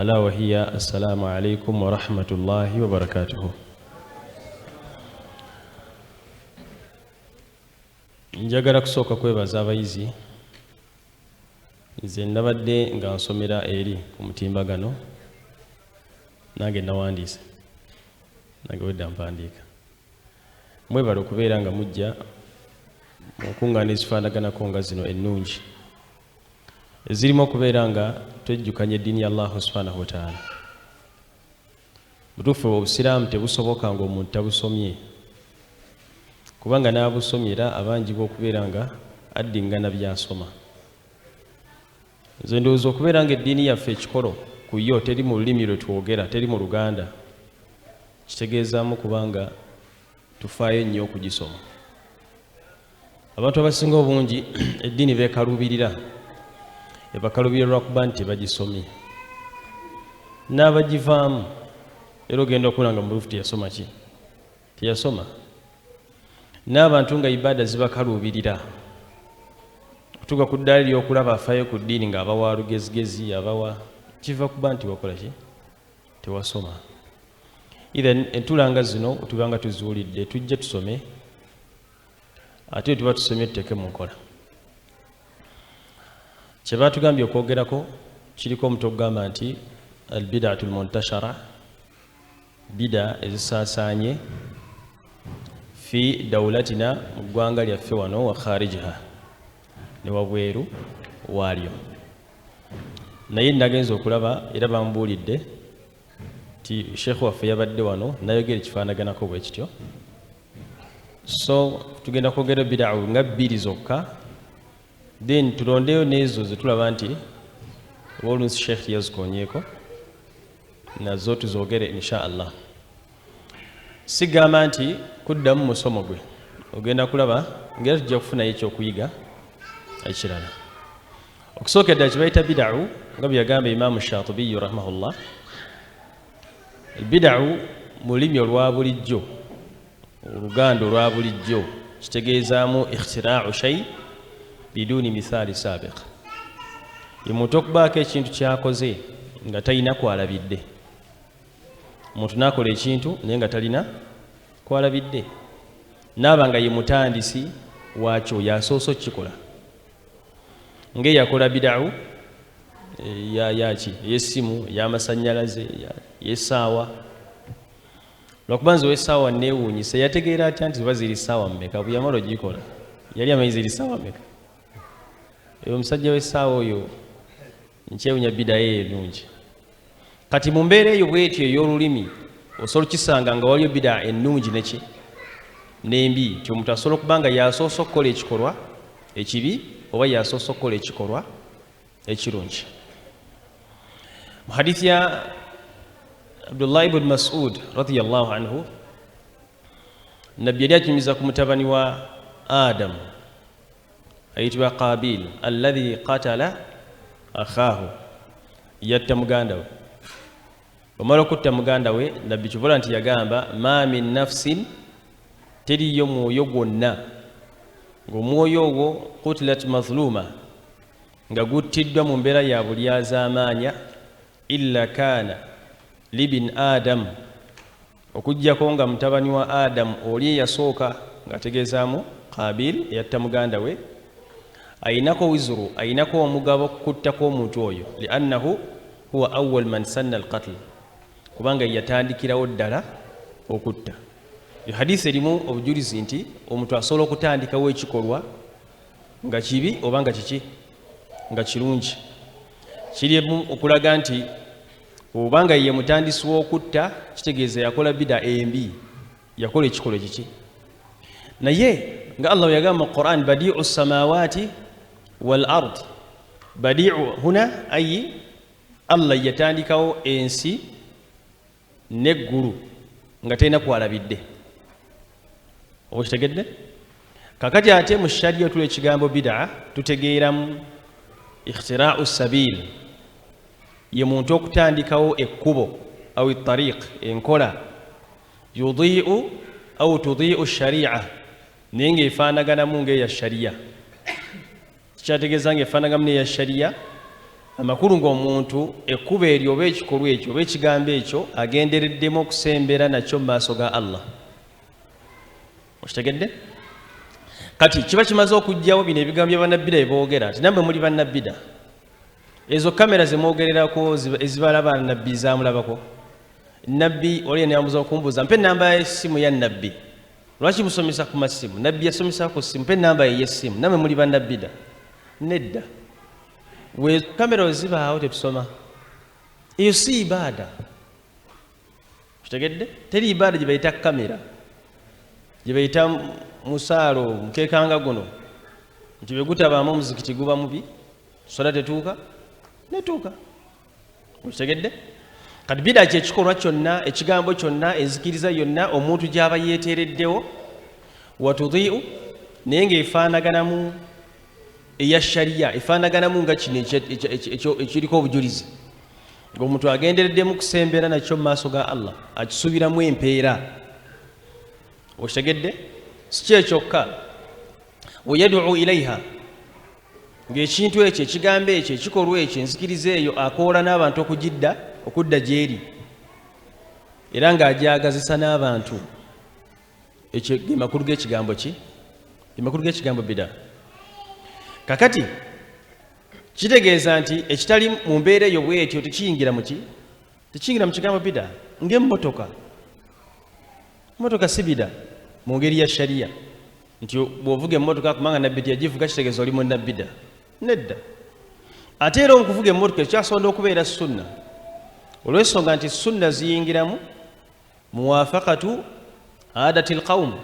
Ala wahiya assalamu alaikum warahmatullahi wabarakatuhu. Njagala kusooka kwebaza abayizi. Nze nabadde nga nsomera eri ku mutimbagano, nange nawandiise, nange wedda mpandiika. Mwebale okubeera nga mujja mu nkuŋŋaana ezifaanaganako nga zino ennungi, ezirimu okubeera nga twejjukanya eddiini ya Allahu subhanahu wataala. Butuufu obusiraamu tebusoboka ng'omuntu tabusomye, kubanga n'abusomye era abanjibwa okubeera nga addingana by'asoma. Nze ndowooza okubeera nga eddiini yaffe ekikolo ku yo teri mu lulimi lwe twogera, teri mu Luganda, kitegeezaamu kubanga tufaayo nnyo okugisoma. Abantu abasinga obungi eddiini beekaluubirira, ebakalubirira lwakuba nti tebagisomye, n'abagivaamu era ogenda okula nga mubutuufu teyasoma ki, teyasoma. N'abantu nga ibaada zibakaluubirira okutuuka ku ddaala ly'okulaba afaayo ku ddiini ng'abawa lugezigezi, abawa kiva kuba nti wakola ki, tewasoma. Ithan entuula nga zino tuba nga tuziwulidde, tujje tusome, ate tuba tusomye tuteeke mu nkola. Kye baatugambye okwogerako kiriko omutwe ogugamba nti albidatu lmuntashara, bida ezisaasaanye fi daulatina, mu ggwanga lyaffe wano, wa kharijiha, ne wabweru waalyo. Naye nagenza okulaba era bambuulidde nti sheekh waffe yabadde wano nayogera ekifaanaganako bwe kityo. So tugenda kwogera bidau nga bbiri zokka, then tulondeyo n'ezo ze tulaba nti oba oluusi sheekh yazikonyeeko, nazo tuzoogere insha Allah. Sigamba nti kuddamu musomo gwe, ogenda kulaba ngera tujja kufunayo ekyokuyiga ekirala. Okusooka eddala kye bayita bidau, nga bwe yagamba Imaamu Shatibiyu rahimahullah, bidau mu lulimi olwa bulijjo, oluganda olwa bulijjo, kitegeezaamu ikhtiraau shay biduuni mithaali sabiq, ye muntu okubaako ekintu kyakoze nga talina kwalabidde. Omuntu n'akola ekintu naye nga talina kwalabidde, naaba nga ye mutandisi waakyo, yasoose okukikola, ng'eyakola bidau yaki ey'essimu, ey'amasannyalaze, ey'essaawa. Lwakuba nze ow'essaawa neewuunyisa, yategeera atya nti oba ziri ssaawa mmeka? Bwe yamala ogikola yali amanyi ziri ssaawa mmeka? Oyo omusajja w'essaawa oyo nkyewunya, bidayo eyo ennungi. Kati mu mbeera eyo bwetyo ey'olulimi osobola okukisanga nga waliyo bida ennungi neki n'embi, nti omuntu asobola okuba nga yasoose okukola ekikolwa ekibi oba yasoose okukola ekikolwa ekirungi. Mu hadithi ya Abdullah ibn Masud radiyallahu anhu, nabbi yali akinyumiza ku mutabani wa Adamu ayitibwa Qabil, alladhi qatala akhaahu, yatta muganda we. Omala okutta muganda we, nabbi kivula nti yagamba ma min nafsin, teriyo mwoyo gwonna ng'omwoyo ogwo qutilat mazluma, nga guttiddwa mu mbeera ya bulyazaamaanya, illa kaana libin Adamu, okuggyako nga mutabani wa Adamu oli eyasooka, ng'ategeezaamu Qabil eyatta muganda we, ayinako wizuru, ayinako omugabo kutta kw'omuntu oyo, liannahu huwa awal man sanna alqatl, kubanga yatandikirawo ddala okutta. Hadisi erimu obujulizi nti omuntu asobola okutandikawo ekikolwa nga kibi oba nga kiki, nga kirungi. Kirimu okulaga nti obanga ye mutandisi w'okutta, kitegeeza yakola bida embi, yakola ekikolwa ekiki. Naye nga Allah yagamba mu Quran, badiu samawati wal ard, badiu huna ayi Allah yatandikawo ensi n'eggulu nga talina kwalabidde. Oba okitegedde? Kakati ate mu shariya otula ekigambo bidaa tutegeeramu ikhtiraau sabil, ye muntu okutandikawo ekkubo, au tariq, enkola, yudiu au tudiu sharia, naye ng'efaanaganamu ng'eya shariya. Kikyategeeza ng'efaanaganamu n'eya shariya. Amakulu ng'omuntu ekkubo eryo oba ekikolwa ekyo oba ekigambo ekyo agendereddemu okusembera nakyo mu maaso ga Allah. Okitegedde? Kati kiba kimaze okuggyawo bino ebigambo bya bannabbida bye boogera nti nammwe muli bannabbida. Ezo kamera ze mwogererako ezibalaba nabbi zamulabako. Nabbi oli yanambuza okumbuuza mpe ennamba y'essimu ya nabbi. Lwaki musomesa ku masimu? Nabbi yasomesa ku ssimu, mpe ennamba ye y'essimu. Nammwe muli bannabbida. Nedda. We kamera wezibaawo tetusoma. Eyo si ibaada. Kitegedde? Teri ibaada gye bayita kamera, gye bayita musaalo mukeekanga guno nti bwe gutabaamu omuzikiti guba mubi, sola tetuuka netuuka. Okitegedde? Kati bida kyekikolwa kyonna, ekigambo kyonna, enzikiriza yonna omuntu gy'aba yeeteereddewo watudiu, naye ng'efaanaganamu eya shariya, efaanaganamu nga kino ekiriko obujulizi ng'omuntu agendereddemu kusembera nakyo mu maaso ga Allah, akisuubiramu empeera. Okitegedde? Si kyekyokka, wayaduu ilaiha, ng'ekintu ekyo, ekigambo ekyo, ekikolwa ekyo, enzikiriza eyo akoola n'abantu okugidda, okudda gy'eri, era ng'agyagazisa n'abantu. Ekyo ge makulu g'ekigambo ki? Ge makulu g'ekigambo bida. Kakati kitegeeza nti ekitali mu mbeera eyo bwetyo tekiyingira mu ki? Tekiyingira mu kigambo bida. Ng'emmotoka, emmotoka si bida mu ngeri ya shariya nti bw'ovuga emmotoka kubanga nabbi teyagivuga kitegeeza oli munnabida. Nedda. Ate era okuvuga emmotoka ekyasobola okubeera sunna olw'ensonga nti sunna ziyingiramu muwafakatu adati lqaum,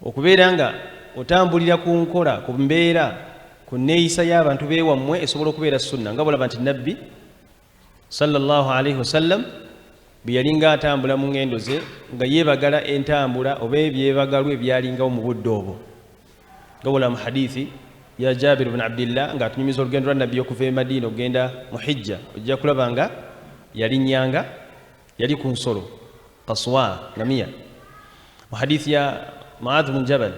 okubeera nga otambulira ku nkola, ku mbeera, ku nneeyisa y'abantu beewammwe esobola okubeera sunna, nga bwolaba nti nabbi sallallahu alaihi wasallam bwe yalinga atambula mu ŋŋendo ze nga yeebagala entambula oba ebyebagalwa ebyalingawo mu budde obwo, nga bwolaba mu hadithi ya Jabir bun Abdillah ng'atunyumiza olugendo lwa nabbi okuva e Madiina okugenda mu hijja, ojja kulaba nga yalinnyanga, yali ku nsolo kaswa, ngamiya. Mu hadithi ya Muadh bun Jabal,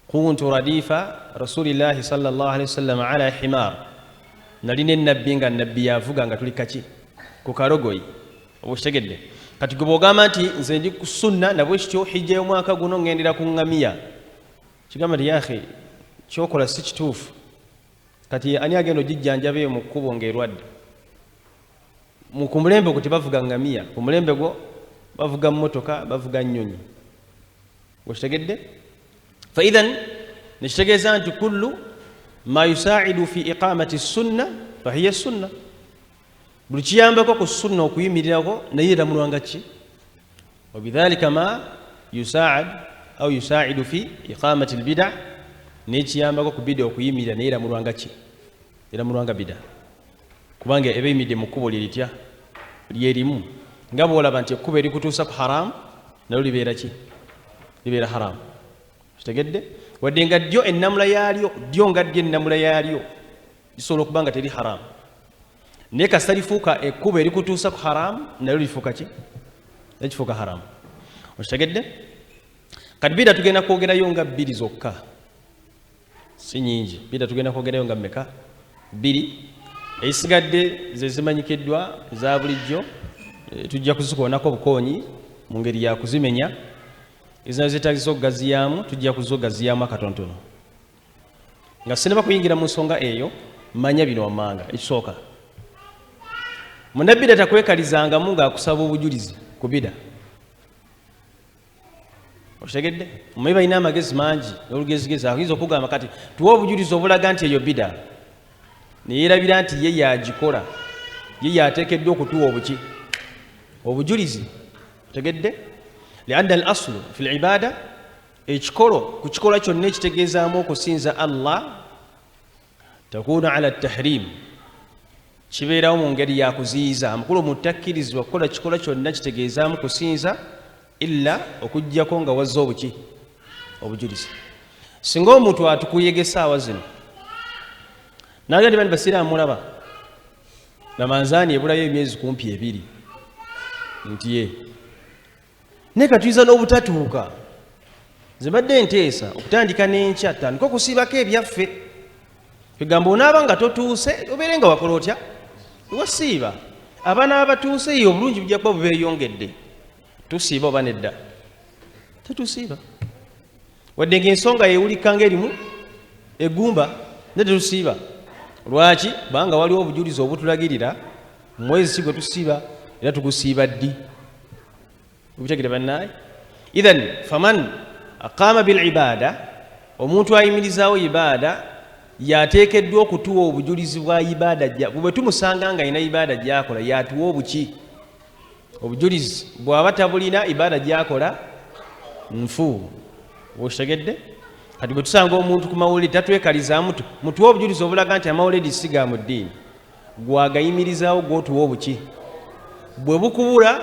kuntu radifa rasulillahi sallallahu alaihi wasallam ala himar, nali ne nabbi nga nabbi yavuga nga tuli kaki ku karogoyi. Oba okitegedde? Kati gwe bw'ogamba nti nze ndi ku sunna nabwe kityo hijja y'omwaka guno ŋŋendera ku ŋŋamiya, kigamba nti yahe kyokola si kituufu. Kati ani agenda ogijjanjaba eyo mu kkubo ng'erwadde? Ku mulembe ogwo tebavuga ŋŋamiya, ku mulembe gwo bavuga mmotoka, bavuga nnyonyi. Okitegedde? Fa idhan nekitegeeza nti kullu ma yusaidu fi iqamati sunna fahiya sunna, buli kiyambako ku sunna okuyimirirako naye eramulwanga ki? Wabidhalika ma yusaad au yusaidu fi iqamati lbida, nekiyambako ku bida okuyimirira naye eramulwanga ki? Eramulwanga bida, kubanga eba eyimiridde mu kkubo lye litya? Lyerimu. Nga bwolaba nti ekkubo erikutuusa ku haramu nalyo libeera ki? Libeera haramu. Kitegedde? Wadde nga ddyo ennamula yaalyo, ddyo nga ddyo ennamula yaalyo lisobola okuba nga teri haramu, naye kasita lifuuka ekkubo erikutuusa ku haramu nalyo lifuuka ki? Ekifuuka haramu. Okitegedde? Kati bida tugenda kwogerayo nga bbiri zokka, si nyingi. Bida tugenda kwogerayo nga mmeka? Bbiri. Ezisigadde ze zimanyikiddwa eza bulijjo, tujja kuzikoonako obukoonyi mu ngeri ya kuzimenya. Ezina zeetagisa okugaziyaamu tujja kuzogaziyaamu akatonotono. Nga sinaba kuyingira mu nsonga eyo, manya bino wammanga. Ekisooka, munnabida takwekalizangamu ng'akusaba obujulizi ku bida. Okitegedde? Omanyi balina amagezi mangi n'olugezigezi, ayinza okugamba kati tuwe obujulizi obulaga nti eyo bida, neyerabira nti ye yagikola, ye yateekeddwa okutuwa obuki? Obujulizi. Otegedde? Lianna al aslu fi libada, ekikolo ku kikolwa kyonna ekitegeezaamu okusinza Allah, takunu ala tahrim, kibeerawo mu ngeri ya kuziyiza. Amakulu omuntu takkirizibwa kukola kikolwa kyonna kitegeezaamu kusinza illa okuggyako nga wazze obuki? Obujulizi. Singa omuntu atukuyega essaawa zino naga nti bani basiraamu mulaba Ramanzaani ebulayo emyezi kumpi 2, nti ye naye katuyinza n'obutatuuka, nze mbadde nteesa okutandika n'enkya tutandike okusiibako ebyaffe. Kwegamba onaaba nga totuuse obeere nga wakola otya, wasiiba. Abaana abatuuse ye obulungi bujja kuba bubeeyongedde. Tusiiba oba nedda? Tetusiiba, wadde ng'ensonga yewulika ng'erimu eggumba, ne tetusiiba. Lwaki? Kubanga waliwo obujulizi obutulagirira mwezi ki gwe tusiiba era tugusiiba ddi. Obitegere bannaye? Ithan faman aqama bilibada, omuntu ayimirizaawo ibaada yateekeddwa okutuwa obujulizi bwa ibaada. Bwe tumusanga nga alina ibaada gyakola, yatuwa obuki? Obujulizi. Bw'aba tabulina, ibaada gyakola nfu. Okitegedde? Kati bwe tusanga omuntu ku mawulire, tatwekalizaamu, mutuwe obujulizi obulaga nti amawulire si ga mu ddiini, gwagayimirizaawo, gwotuwa obuki? Bwe bukubula,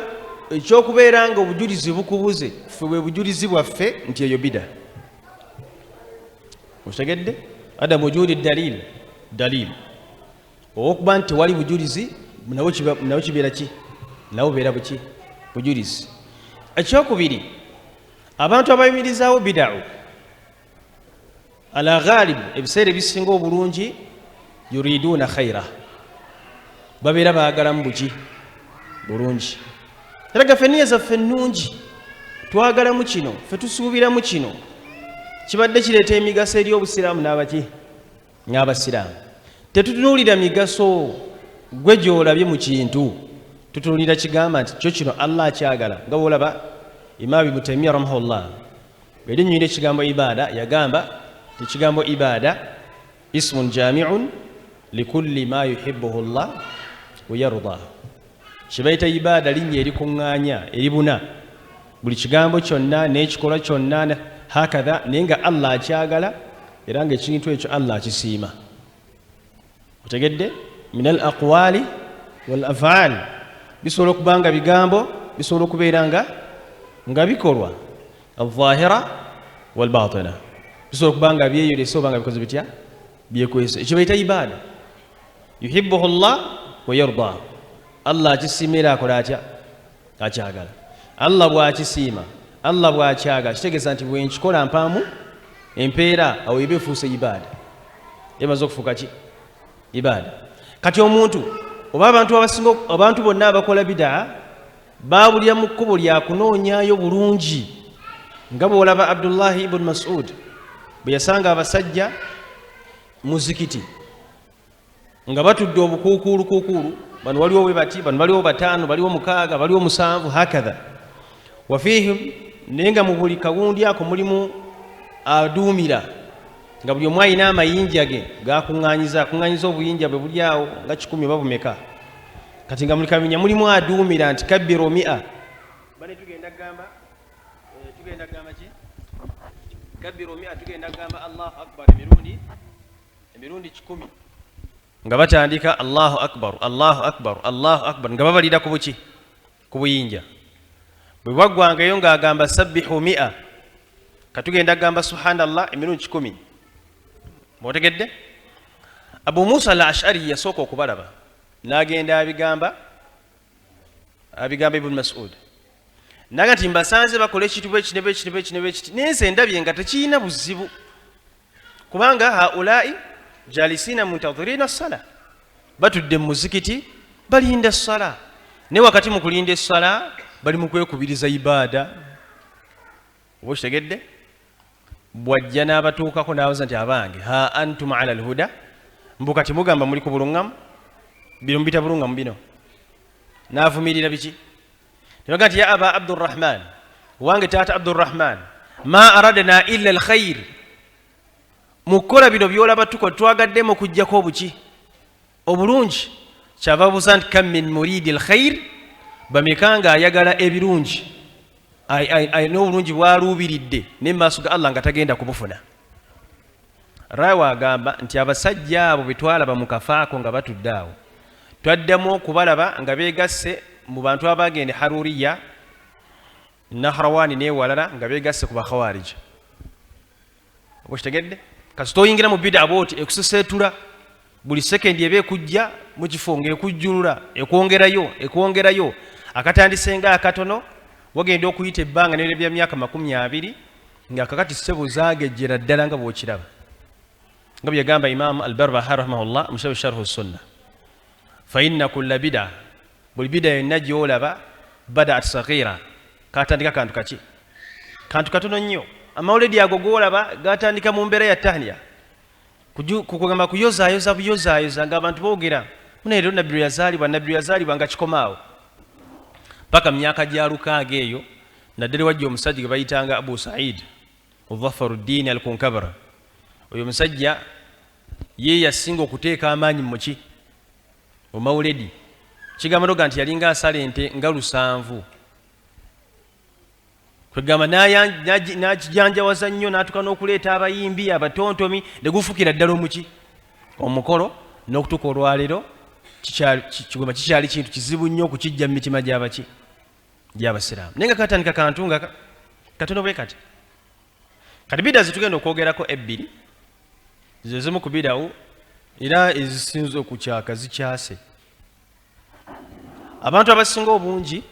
ekyokubeera nga obujulizi bukubuze, ffe bwe bujulizi bwaffe nti eyo bida. Okitegedde? Adamu wujudi dalil, dalil olwokuba nti tewali bujulizi, nabwo kibeera ki? Nabwo bubeera buki? Bujulizi. Ekyokubiri, abantu abayimirizaawo bidau ala ghalib, ebiseera ebisinga obulungi yuriduuna khaira, babeera baagalamu buki? Bulungi. Era gaffe niya zaffe ennungi, twagalamu kino, ffe tusuubiramu kino, kibadde kireeta emigaso eri obusiraamu n'abaki? N'abasiraamu. Tetutunuulira migaso gwe gy'olabye mu kintu, tutunuulira kigamba nti kyo kino Allah akyagala. Nga bwolaba Imaam Ibnu Taimiya rahimahullah bwe linnyonyola ekigambo ibaada, yagamba ekigambo ibaada ismun jamiun likulli ma yuhibbuhu llah wa yardah. Kibayita ibaada linnya erikuŋŋaanya, eribuna buli kigambo kyonna n'ekikolwa kyonna hakatha, naye nga Allah akyagala era nga ekintu ekyo Allah akisiima. Otegedde? Min al aqwali wal afaal, bisobola okuba nga bigambo, bisobola okubeera nga bikolwa, alzahira walbatina, bisobola okuba nga byeyolese oba nga bikoze bitya? Byekwese. Ekyo bayita ibaada. Yuhibbuhu llah wa yardah, Allah akisiima era akola atya? Akyagala. Allah bw'akisiima, Allah bw'akyagala, kitegeeza nti bwenkikola mpaamu empeera, awo eba efuuse ibaada, emaze okufuuka ki? Ibaada. Kati omuntu oba abantu abasinga, abantu bonna abakola bidaa baabulira mu kkubo lya kunoonyaayo bulungi, nga bw'olaba Abdullahi ibuni Masud bwe yasanga abasajja muzikiti nga batudde obukuukuulu kuukuulu, bano waliwo bwe bati, bano baliwo bataano, baliwo mukaaga, baliwo musanvu, hakatha wafihim, naye nga mu buli kawundi ako mulimu aduumira, nga buli omu alina amayinja ge gakuŋŋanyiza, akuŋŋanyiza obuyinja bwe buli awo nga 100 oba bumeka. Kati nga muli kabinya mulimu aduumira nti kabbiru mia, bane tugenda kugamba tugenda kugamba ki? Kabbiru mia, tugenda kugamba Allahu akbar emirundi 100, nga batandika Allahu akbar, Allahu akbar, Allahu akbar, nga babalira ku buki? Ku buyinja. Bwe bwaggwangayo ng'agamba sabbihu mia, katugenda kugamba subhanallah emirundi 100. Bwotegedde, Abu Musa al Ashari yasooka okubalaba, n'agenda abigamba Ibuni Masud, naga nti mbasanze bakola ekintu bwekiti ne bwekiti bwekiti ne bwekiti, naye nze ndabye nga tekirina buzibu, kubanga haulai jalisina muntadhirina sala, batudde mu muzikiti balinda sala, naye wakati mu kulinda essala bali mu kwekubiriza ibaada. Oba okitegedde? Bwajja n'abatuukako n'abaza nti abange, ha antum ala lhuda, mbu kati mugamba muli ku buluŋŋamu, bino mubita buluŋŋamu bino? N'avumirira biki? Nebaga nti ya aba Abdurrahman, wange taata Abdurrahman, ma aradna illa alkhair, mu kukola bino byolaba tukola twagaddemu okugjako obuki? Obulungi. Kyava buuza nti kam min muridi lkhair, bameka nga ayagala ebirungi n'obulungi bwaluubiridde, naye mu maaso ga Allah nga tagenda kubufuna. Rawa agamba nti abasajja abo betwalaba mu kafaako nga batudde awo, twaddamu okubalaba nga beegasse mu bantu abagenda e Haruriya, Nahrawani newalala, nga beegasse ku bakhawarija. Oba okitegedde? Kasita oyingira mu bida bwoti, ekuseseetula buli sekendi, eba ekujja mu kifo ng'ekujjulula, ekwongerayo, ekwongerayo, akatandise nga akatono, wagenda okuyita ebbanga nere bya myaka 20 nga kakati ssebo zaagejjera ddala nga bw'okiraba. Nga bwe yagamba Imaamu Albarbahari rahimahullah mu kitabo Sharhu Sunna, fa inna kulla bida, buli bida yonna gy'olaba, badaat saghira, katandika kantu kaki? Kantu katono nnyo. Amawuledi ago g'olaba gatandika mu mbeera ya tahniya, kugamba kuyozaayoza buyozaayoza ng'abantu boogera muna leero nabbi lwe yazaalibwa, nabbi lwe yazaalibwa, nga kikomaawo paka mu myaka gya 60 eyo, naddala wajja omusajja gwe bayitanga Abu Said Mudhafaruddiini al Kunkabara. Oyo omusajja ye yasinga okuteeka amaanyi muki mu mawuledi. Kigamba noga nti yalinga asala ente nga 7, kwegamba n'akijanjawaza nnyo, n'atuuka n'okuleeta abayimbi abatontomi, ne gufukira ddala omuki omukolo. N'okutuuka olwaleero kigamba kikyali kintu kizibu nnyo okukijja mu mitima gy'abaki gy'abasiraamu, naye nga katandika kantu nga katono bwe kati. Kati bida zitugenda okwogerako ebbiri, ze zimu ku bidawo era ezisinze okukyaka, zikyase abantu abasinga obungi.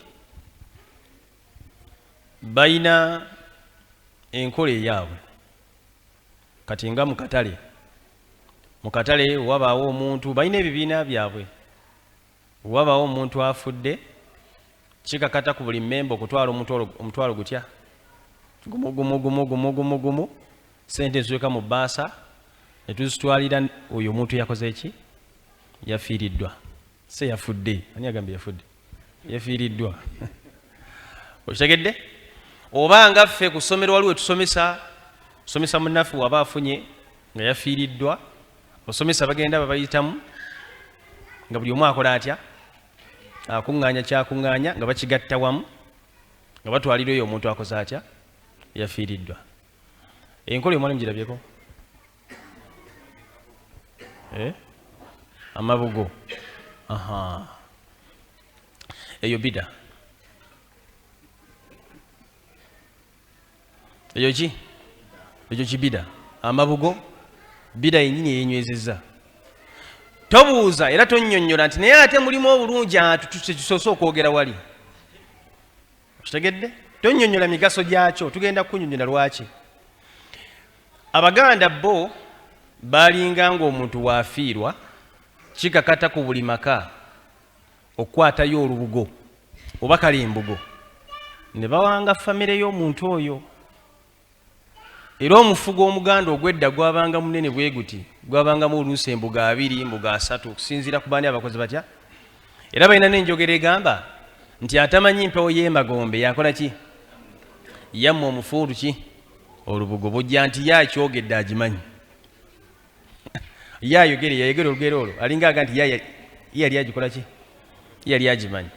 Balina enkola eyaabwe. Kati nga mu katale wabaawo omuntu, balina ebibiina byabwe, wabaawo omuntu afudde, kikakata ku buli mmemba okutwala omutwalo gutya? Gumu gumu gumu gumu gumu gumu, sente eziweka mu bbaasa ne tuzitwalira oyo omuntu yakoze eki? Yafiiriddwa. Se yafudde, ani agambye yafudde? Yafiiriddwa, okitegedde? Oba nga ffe ku ssomero waliwo tusomesa, somesa munnaffe waba afunye nga yafiiriddwa, osomesa bagenda babayitamu nga buli omu akola atya? Akuŋŋaanya kyakuŋŋaanya nga bakigatta wamu nga batwalira oyo omuntu akoze atya? Yafiiriddwa. Enkola emwali mugirabyeko? Eh? Amabugo. Aha, eyo bida. Eyo ki? Ekyo kibida. Amabugo bida yenyini eyenywezezza. Tobuuza era tonnyonnyola nti naye ate mulimu obulungi. Atu tusoose okwogera wali, kitegedde? Tonnyonnyola migaso gyakyo, tugenda kunyonnyola lwaki. Abaganda bo balinga ng'omuntu waafiirwa, kikakata ku buli maka okukwatayo olubugo oba kale embugo ne bawanga famire y'omuntu oyo. Era omufugo omuganda ogw'edda gwabanga munene bwe guti, gwabangamu oluusi embugo 20, embugo 30, okusinziira ku baani abakozi batya. Era balina n'enjogera egamba nti atamanyi mpewo y'emagombe yakola ki? Yammwe omufuulu ki olubugo bujja nti ye akyogedde agimanyi, ye ayogere, yayogera olugero olwo alinga aga nti ye yali agikola ki, ye yali agimanyi.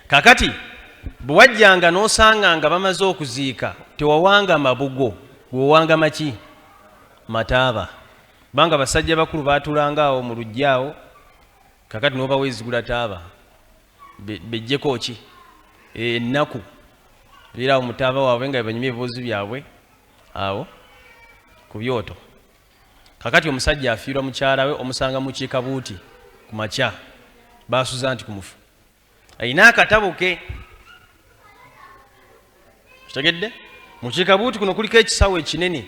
Kakati bwe wajjanga n'osanga nga bamaze okuziika, tewawanga mabugo, gwewanga maki? Mataaba, kubanga basajja bakulu baatulanga awo mu luggya awo. Kakati n'obawa ezigula taaba bejjeko ki ennaku, beera awo mutaaba waabwe nga banyumya ebibuuzi byabwe awo ku byoto. Kakati omusajja afiirwa mukyala we, omusanga mu kiikabuuti ku makya, basuza nti ku mufu ayina akatabo ke, kitegedde? Mu kiikabuuti kuno kuliko ekisawo ekinene,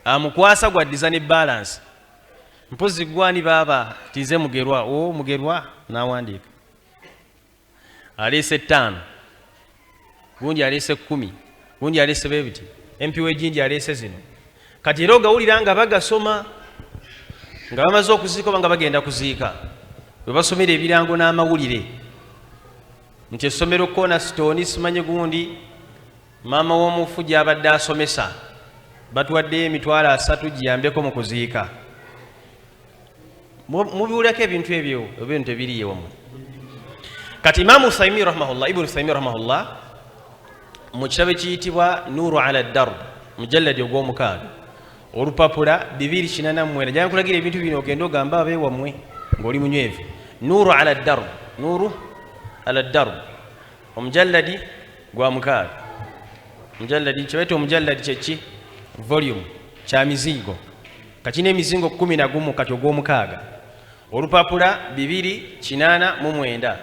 amukwasa gwaddiza ne balance. Mpozi gwani baaba tize mugerwa o mugerwa n'awandiika aleese 5, gundi aleese 10, gundi aleese bebiti, mp w'ejinji aleese zino. Kati era ogawulira nga bagasoma nga bamaze okuziika oba nga bagenda kuziika, bwe basomera ebirango n'amawulire nti essomero Cornerstone simanye gundi, maama w'omufu gy'abadde asomesa, batuwaddeyo 300,000 giyambeko mu kuziika. Mubiwulirako ebintu ebyo ebintu ebiriye wamu. Kati Imaamu Uthaymin rahimahullah, Ibnu Uthaymin rahimahullah, mu kitabo ekiyitibwa Nuru ala Darb, mujalladi ogwomukaaga, olupapula 289, jala nkulagira ebintu bino ogende ogamba abeewammwe ng'oli munywevu. Nuru ala Darb, Nuru ala Darb, omujalladi gwa mukaaga, mujalladi kyebaita omujalladi kyeki? Volume kya mizingo, kakina emizingo 11. Kati ogwomukaaga, olupapula 289,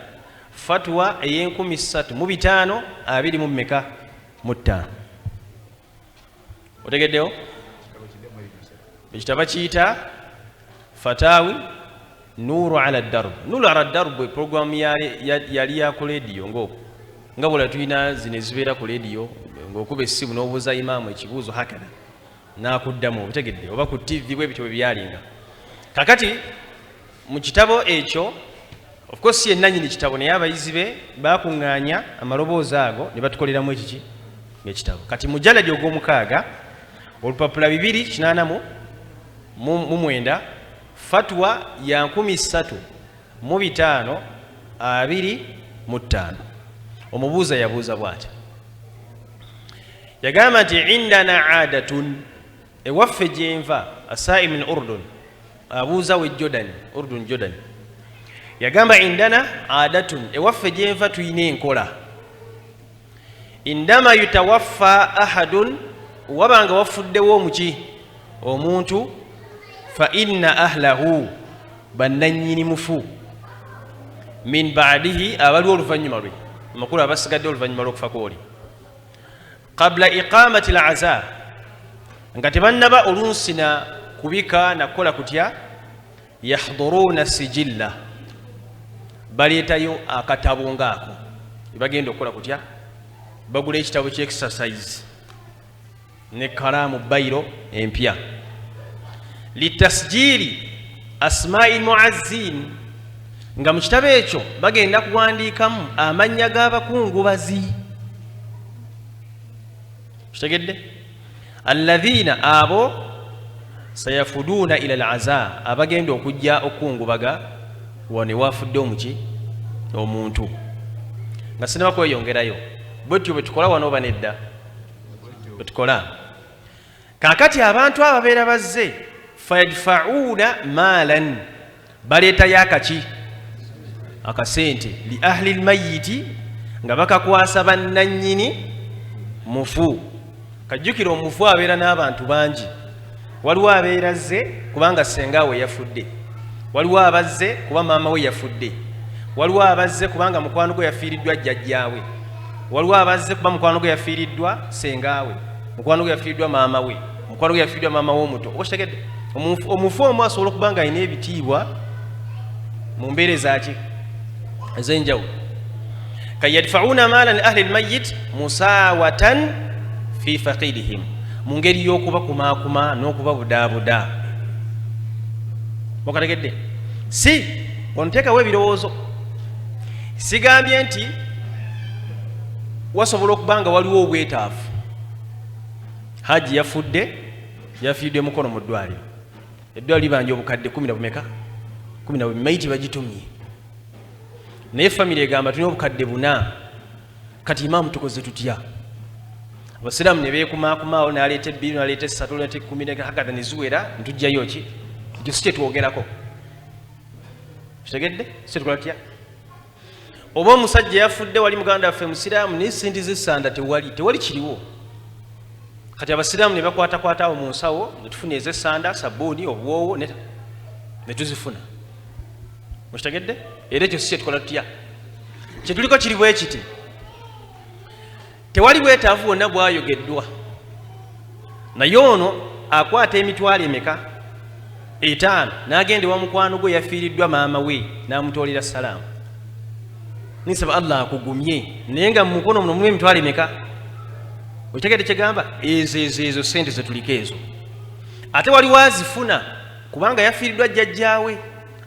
fatwa ey'e3520 mu mmeka? Mu ttaano. Otegeddewo? Ekitabo kiyita Fatawi Nuru ala Darb. Nuru ala Darb programu yali ya ku lediyo, nga bwela tulina zino ezibeera ku lediyo, ng'okuba essimu n'obuuza imaamu ekibuuzo hakada n'akuddamu, obitegedde, oba ku TV, bwe bityo bwe byalinga. Kakati mu kitabo ekyo, of course ye nannyini kitabo, naye abayizi be bakuŋŋaanya amaloboozi ago ne batukoleramu ekiki, ekitabo. Kati mujaladi ogw'omukaaga, olupapula 289, fatwa ya 3525. Omubuuza yabuuza bw'ati, yagamba nti indana adatun, ewaffe gyenva, asai min Urdun, abuuza we Jordan, Urdun, Jordan. Yagamba indana adatun, ewaffe gyenva tuyina enkola, indama yutawaffa ahadun, wabanga wafuddewo omuki, omuntu, fa inna ahlahu, bannannyini mufu, min badihi, abaliwo oluvannyuma lwe, amakulu abasigadde oluvannyuma lw'okufa kwoli, qabla iqamati laza, nga tebannaba olunsi na kubika nakukola kutya, yahduruna sijilla, baleetayo akatabo ngaako bagenda okukola kutya, bagula ekitabo ky'exercise ne kalaamu bayiro empya, litasjiri asma'i lmuazzin, nga mu kitabo ekyo bagenda kuwandiikamu amannya g'abakungubazi. Kitegedde? Alladhina, abo, sayafuduuna ila laza, abagenda okujja okukungubaga wano ewafudde omuki, omuntu. Nga sinaba kweyongerayo, bwetyo bwe tukola wano oba nedda? Bwe tukola. Kaakati abantu abo babeera bazze, fayadfauuna maalan, baleetayo akaki, akasente, li ahli lmayiti, nga bakakwasa bannannyini mufu. Kajjukira omufu abeera n'abantu bangi. Waliwo abeera azze kubanga ssenga we yafudde, waliwo abazze kuba maama we yafudde, waliwo abazze kubanga mukwano gwe yafiiriddwa jjajjaawe, waliwo abazze kuba mukwano gwe yafiiriddwa ssenga we, mukwano gwe yafiiriddwa maama we, mukwano gwe yafiiriddwa maama we omuto. Oba kitegedde? Omufu omu asobola okuba nga alina ebitiibwa mu mbeera ezaki, ez'enjawulo. Kayadfauna maalan ahli lmayit musawatan fi faqirihim, mu ngeri y'okubakumaakuma n'okubabudaabuda. Wakategedde? Si onteekawo ebirowoozo, sigambye nti wasobola okuba nga waliwo obwetaavu. Haji yafudde, yafiiridde mukono mu ddwaliro, eddwaliro libanja obukadde kumi na bumeka, 12, mayiti bagitumye, naye famire egamba tulina obukadde 4, kati imaamu tukoze tutya? Abasiraamu ne beekumakumaawo, n'aleeta 2, n'aleeta 3, n'aleeta 10, hakata ne ziwera, ntujjayo ki. Ekyo si kyetwogerako, kitegedde? Si tukola tutya? Oba omusajja yafudde wali muganda waffe musiraamu, naye sente zesanda tewali, tewali kiriwo. Kati abasiraamu ne bakwatakwata awo mu nsawo ne tufuna ezesanda, sabbuuni, obuwoowo, ne tuzifuna. Mukitegedde? Era ekyo si kyetukola tutya. Kyetuliko kiri bwe kiti, tewali bwetaavu bwonna bwayogeddwa, naye ono akwata emitwalo emeka, 5, n'agenda ewa mukwano gwe yafiiriddwa maama we, n'amutoolera salaamu, nisaba Allah akugumye, naye nga mu mukono muno mulimu emitwalo emeka? Okitegedde kyegamba? Ezo ezo ezo sente zetuliko ezo. Ate waliwo azifuna kubanga yafiiriddwa jjajjaawe,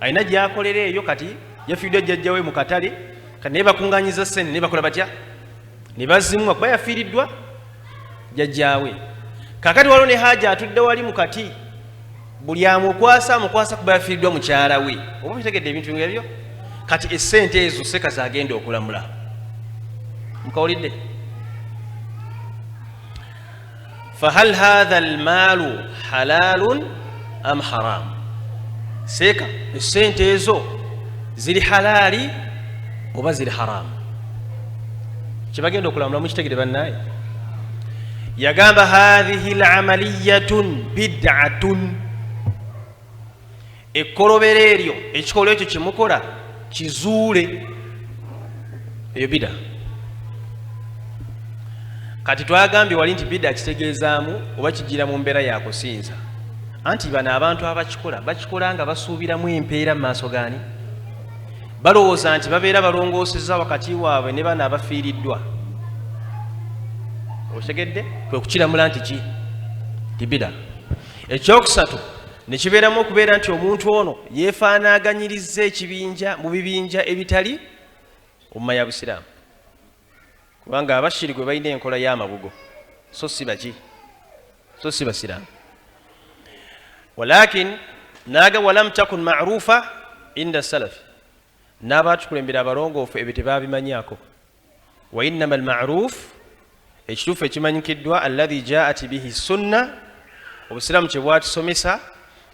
alina gyakolera eyo, kati yafiiriddwa jjajjaawe mu katale, kati naye bakuŋŋanyiza sente, naye bakola batya ne bazimuwa kuba yafiiriddwa jjajjaawe. Kakati waliwo ne haja atudde wali mu kati, buli amukwasa amukwasa kuba yafiiriddwa mukyala we. Oba okitegedde ebintu ngaebyo? Kati essente ezo seka zagenda okulamula. Mukawulidde? Fahal hatha almaalu halalun am haram? Seeka, essente ezo ziri halaali oba ziri haramu? Kyebagenda okulamula mukitegere bannaye. Yagamba hathihi lamaliyatun bid'atun, ekkolobero eryo, ekikolwa ekyo kyemukola kizuule, eyo bida. Kati twagambye wali nti bida kitegeezaamu oba kigira mu mbeera yakusinza. Anti bano abantu abakikola bakikola nga basuubiramu empeera mu maaso gaani? Balowooza nti babeera balongoosezza wakati waabwe ne bano abafiiriddwa. Okitegedde? Kwe kukiramula nti ki tibida. Ekyokusatu ne kibeeramu okubeera nti omuntu ono yeefaanaaganyirizza ekibinja mu bibinja ebitali umma ya Busiraamu, kubanga abashiri gwe balina enkola y'amabugo, so si baki, so si Basiraamu. Walakin naga walam takun marufa inda salafi, n'abaatukulembera abalongoofu ebyo tebaabimanyako. Wa innama almaruf, ekituufu ekimanyikiddwa, alladhi jaat bihi sunna, obusiraamu kye bwatusomesa,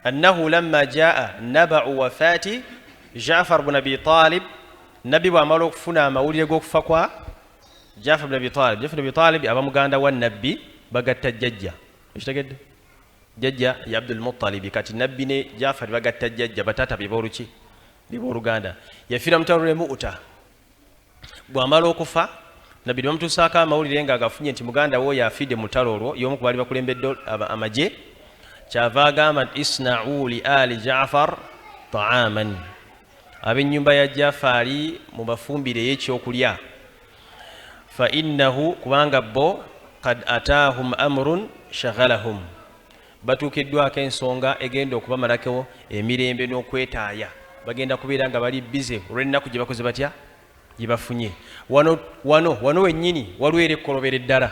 annahu lamma jaa nabau wafaati Jafar bun Abi Talib, Nabbi bw'amala okufuna amawulire g'okufa kwa Jafar bun Abi Talib. Jafar bun Abi Talib aba muganda wa Nabbi, bagatta jjajja. Okitegedde? Jjajja ya Abdul Muttalibi. Kati Nabbi ne Jafari bagatta jjajja, bataata be b'oluki, be b'oluganda. Yafiira mu lutalo lw'e Mu'ta. Bw'amala okufa, Nabbi ne bamutuusaako amawulire nga agafunye nti muganda we oyo afiidde mu lutalo olwo, y'omu ku baali bakulembedde amagye. Kyava agamba nti isna'u li ali Jafar ta'aman, ab'ennyumba ya Jafaali mubafumbireyo ekyokulya, fa innahu, kubanga bo, kad ataahum amrun shaghalahum, batuukiddwako ensonga egenda okubamalako emirembe n'okwetaaya, bagenda kubeera nga bali bize olw'ennaku gye bakoze batya, gye bafunye. Wano wano wano wennyini waliwo era ekkolobero eddala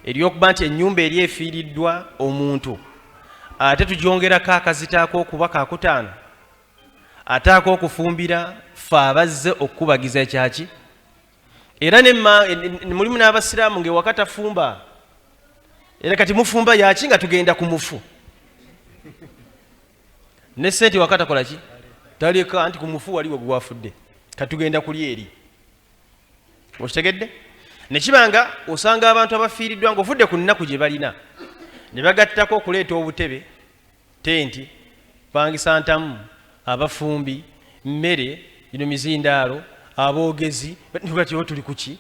ery'okuba nti ennyumba eri efiiriddwa omuntu, ate tugyongerako akazito ak'okuba kakutaano, ate ak'okufumbira ffe abazze okukubagiza ekyaki. Era mulimu n'abasiraamu ng'ewaka tafumba, era kati mufumba yaki nga tugenda ku mufu, ne sente waka takola ki, taleka, nti ku mufu waliwo gwe wafudde, katugenda kulya eri. Okitegedde? Ne kiba nga osanga abantu abafiiriddwa ng'ovudde ku nnaku gye balina, ne bagattako okuleeta obutebe, tenti, pangisa ntamu, abafumbi, mmere, gino mizindaalo, aboogezi, kati oba tuli kuki?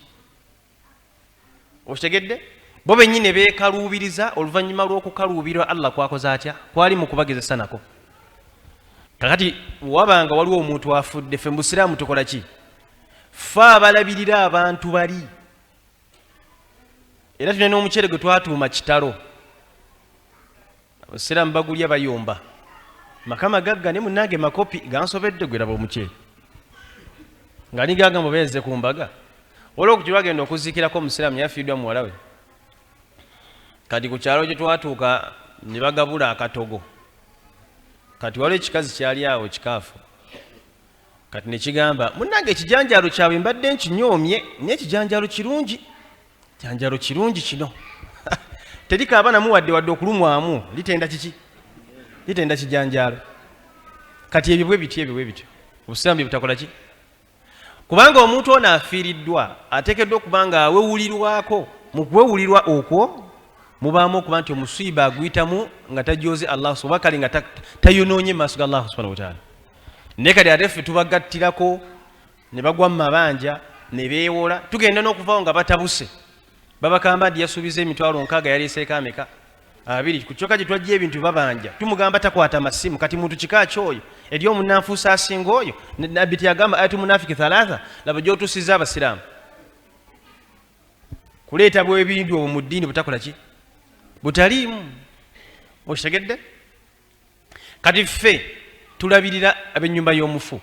Okitegedde? Bo bennyini beekaluubiriza oluvannyuma lw'okukaluubirwa Allah kwakoze atya, kwali mu kubagezesa nako. Kakati wabanga waliwo omuntu afudde, ffe mu busiraamu tukola ki? Ffe abalabirira abantu bali, era tulina n'omuceere gwe twatuuma kitalo. Abasiraamu bagulya bayomba, maka magagga ne munange makopi gansobedde, gweraba omuceere nga nigaga mubeeze ku mbaga. Waliwo okutyo bagenda okuziikirako omusiraamu yafiiddwa muwala we. Kati ku kyalo gye twatuuka ne bagabula akatogo. Kati waliwo ekikazi kyali awo kikaafu, kati ne kigamba, munnange ekijanjaalo kyabwe mbadde nkinyoomye, naye ekijanjaalo kirungi, janjalo kirungi kino, teri kaaba namuwadde wadde okulumwamu, litenda kiki, litenda kijanjaalo. Kati ebyo bwe bityo, ebyo bwe bityo obusiraamu bye butakola ki, kubanga omuntu ono afiiriddwa ateekeddwa okuba nga awewulirwako. Mu kuwewulirwa okwo mubaamu okuba nti omusiiba aguyitamu nga tajooze Allah, oba kale nga tayonoonye mu maaso ga Allah subhanahu wataala. Naye kati ate ffe tubagattirako ne bagwa mu mabanja ne beewola, tugenda n'okuvaawo nga batabuse, babakamba nti yasuubiza 60,000, yaleeseeko ameka? 20. Ku kyokka gye twajja ebintu babanja, tumugamba takwata masimu. Kati muntu kika kyoyo eri omunanfuusi asinga oyo? Nabbi teyagamba ayatu munafiki thalatha? Laba gy'otuusiza abasiraamu kuleeta bwebintu obwo mu ddiini butakola ki, butaliimu. Okitegedde? Kati ffe tulabirira ab'ennyumba y'omufu,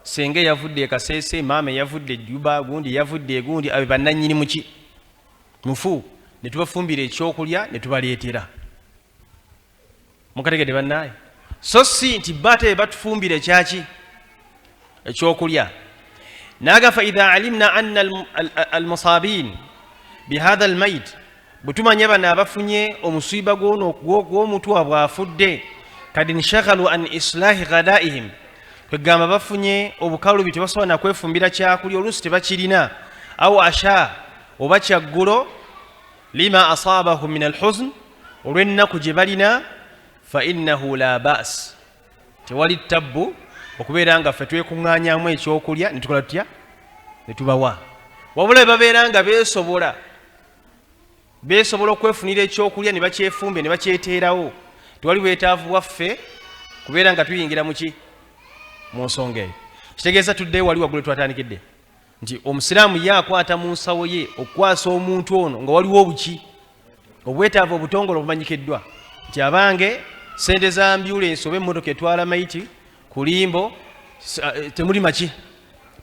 senga eyavudde e Kasese, maama eyavudde Juba, gundi eyavudde egundi, abe bannannyini muki mufu, ne tubafumbira ekyokulya ne tubaleetera. Mukategedde bannaaye? So si nti ba ate batufumbira ekyaki, ekyokulya. Naga fa idha alimna anna almusabin bihadha almayit, bwe tumanya bano abafunye omusiiba gw'omuntu waabwe afudde, kad nshaghalu an islahi ghadaihim, kwegamba bafunye obukalubi, tebasobola nakwefumbira kyakulya, oluusi tebakirina, au asha, oba kyaggulo, lima asabahu min alhuzn, olw'ennaku gye balina, fa innahu la bas, tewali tabbu okubeera nga ffe twekuŋŋaanyamu ekyokulya ne tukola tutya, ne tubawa. Wabula babeera nga beesobola, beesobola okwefunira ekyokulya ne bakyefumbe ne bakyeteerawo. Tewali bwetaavu bwaffe kubeera nga tuyingira muki mu nsonga eyo. Kitegeeza tuddeyo wali waggulu twatandikidde nti omusiraamu ye akwata mu nsawo ye okukwasa omuntu ono nga waliwo obuki obwetaavu obutongole obumanyikiddwa nti abange sente za ambulensi oba emmotoka etwala maiti ku limbo eh, temuli maki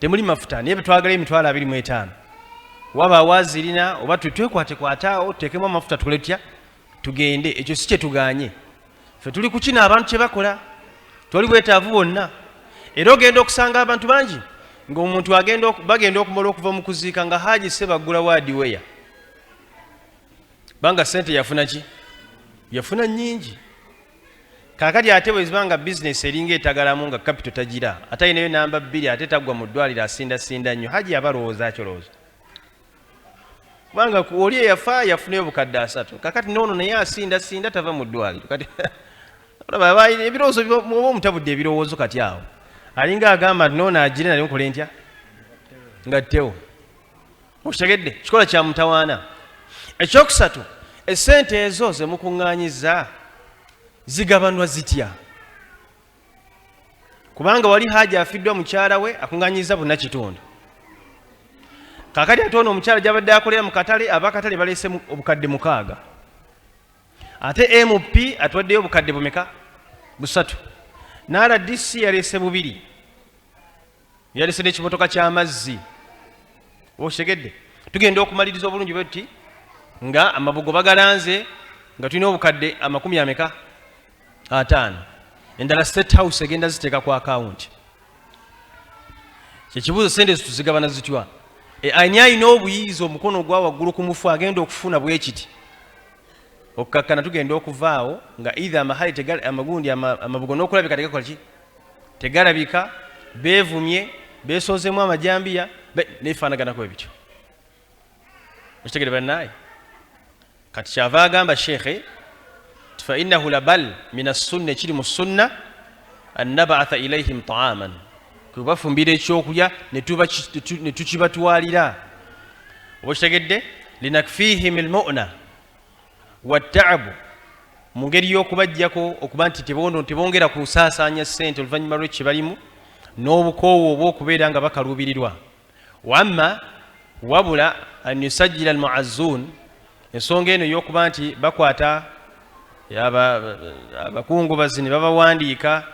temuli mafuta naye betwagala emitwalo 25 waba awazirina oba twekwate-kwataawo tuteekemu amafuta tukole tutya tugende. Ekyo si kyetuganye, ffe tuli ku kino abantu kye bakola, twali bwetaavu bwonna. Era ogenda okusanga abantu bangi ng'omuntu bagenda okumala okuva mu kuziika nga Haji Sebaggula waadiweya, banga sente yafuna ki, yafuna nnyingi. Kaakati ate bwe ziba nga bizinesi eringa etagalamu nga kapito tagira, ate alinayo namba bbiri, ate taggwa mu ddwaliro, asindasinda nnyo. Haji aba alowooza kyolowooza kubanga oli eyafa yafunayo obukadde 30, kakati noono naye asindasinda tava mu ddwaliro. Kati olaba ebirowoozo oba omutabudde ebirowoozo. Kati awo alinga agamba nti noono agire nali nkole ntya nga ttewo. Okitegedde? Kikola kya mutawaana. Ekyokusatu, essente ezo ze mukuŋŋaanyiza zigabanwa zitya? Kubanga wali Haji afiddwa mukyala we akuŋŋaanyiza buna kitundu, kakati ate ono omukyala gyabadde akolera mu katale, abakatale baleese obukadde 6, ate MP atwaddeyo obukadde bumeka? 3. NRDC yaleese 2, yalese n'ekimotoka ky'amazzi. Okitegedde? Tugenda okumaliriza obulungi bwe tuti nga amabugo bagalanze nga tulina obukadde amakumi ameka? 50. Endala State House egenda ziteeka ku akawunti. Kyekibuuzo, sente zituzigabana zitya? E, ani alina obuyiiza omukono ogwa waggulu ku mufu agenda okufuna bwe kiti? Okukakkana tugenda okuvaawo nga either amahali amagundi amabugo n'okulabika tegakola ki, tegalabika, beevumye, beesoozemu amajambiya nebifaanaganako ebityo. Okitegere bannaaye? Kati kyava agamba sheekhe fa innahu labal min assunna, ekiri mu sunna an nabatha ilaihim taaman, kwebafumbira ekyokulya ne tukibatwalira. Oba okitegedde? Linakfihim almuna wataabu, mu ngeri y'okubajjako okuba nti tebongera kusaasaanya ssente oluvannyuma lwekye balimu n'obukoowu oba okubeera nga bakaluubirirwa. Wamma wabula an yusajjila almuazzuun, ensonga eno ey'okuba nti bakwata abakungubazi ne babawandiika,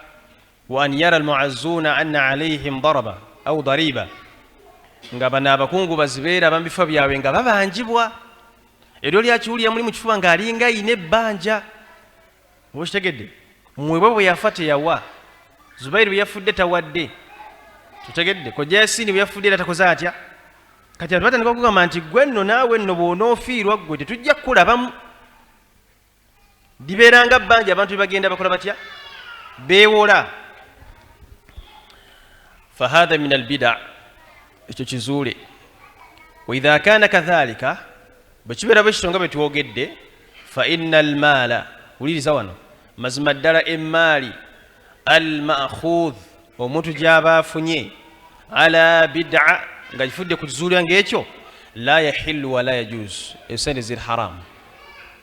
wa an yara almuazzuuna anna alaihim daraba au dariba, nga bano abakungubazi beeraba mu bifo byabwe nga babanjibwa, eryo lyakiwulira muli mu kifuba ng'alinga ayina ebbanja. Oba okitegedde? Mwebwe bwe yafa teyawa, Zubairi bwe yafudde tawadde, tutegedde, kojja Yasiini bwe yafudde era takoze atya. Kati abantu batandika okugamba nti gwe nno naawe nno bw'onoofiirwa ggwe tetujja kukulabamu, libeera nga bbanja. Abantu bye bagenda bakola batya? Beewola. Fahatha min albida, ekyo kizuule. Waidha kana kadhalika, bwe kibeera bwe kityo nga bwe twogedde, fa inna almaala, wuliriza wano, mazima ddala emmaali al makhudh, omuntu gy'aba afunye ala bida nga gifudde ku kizuulira ng'ekyo, la yahillu wala yajuz, esente ziri haramu,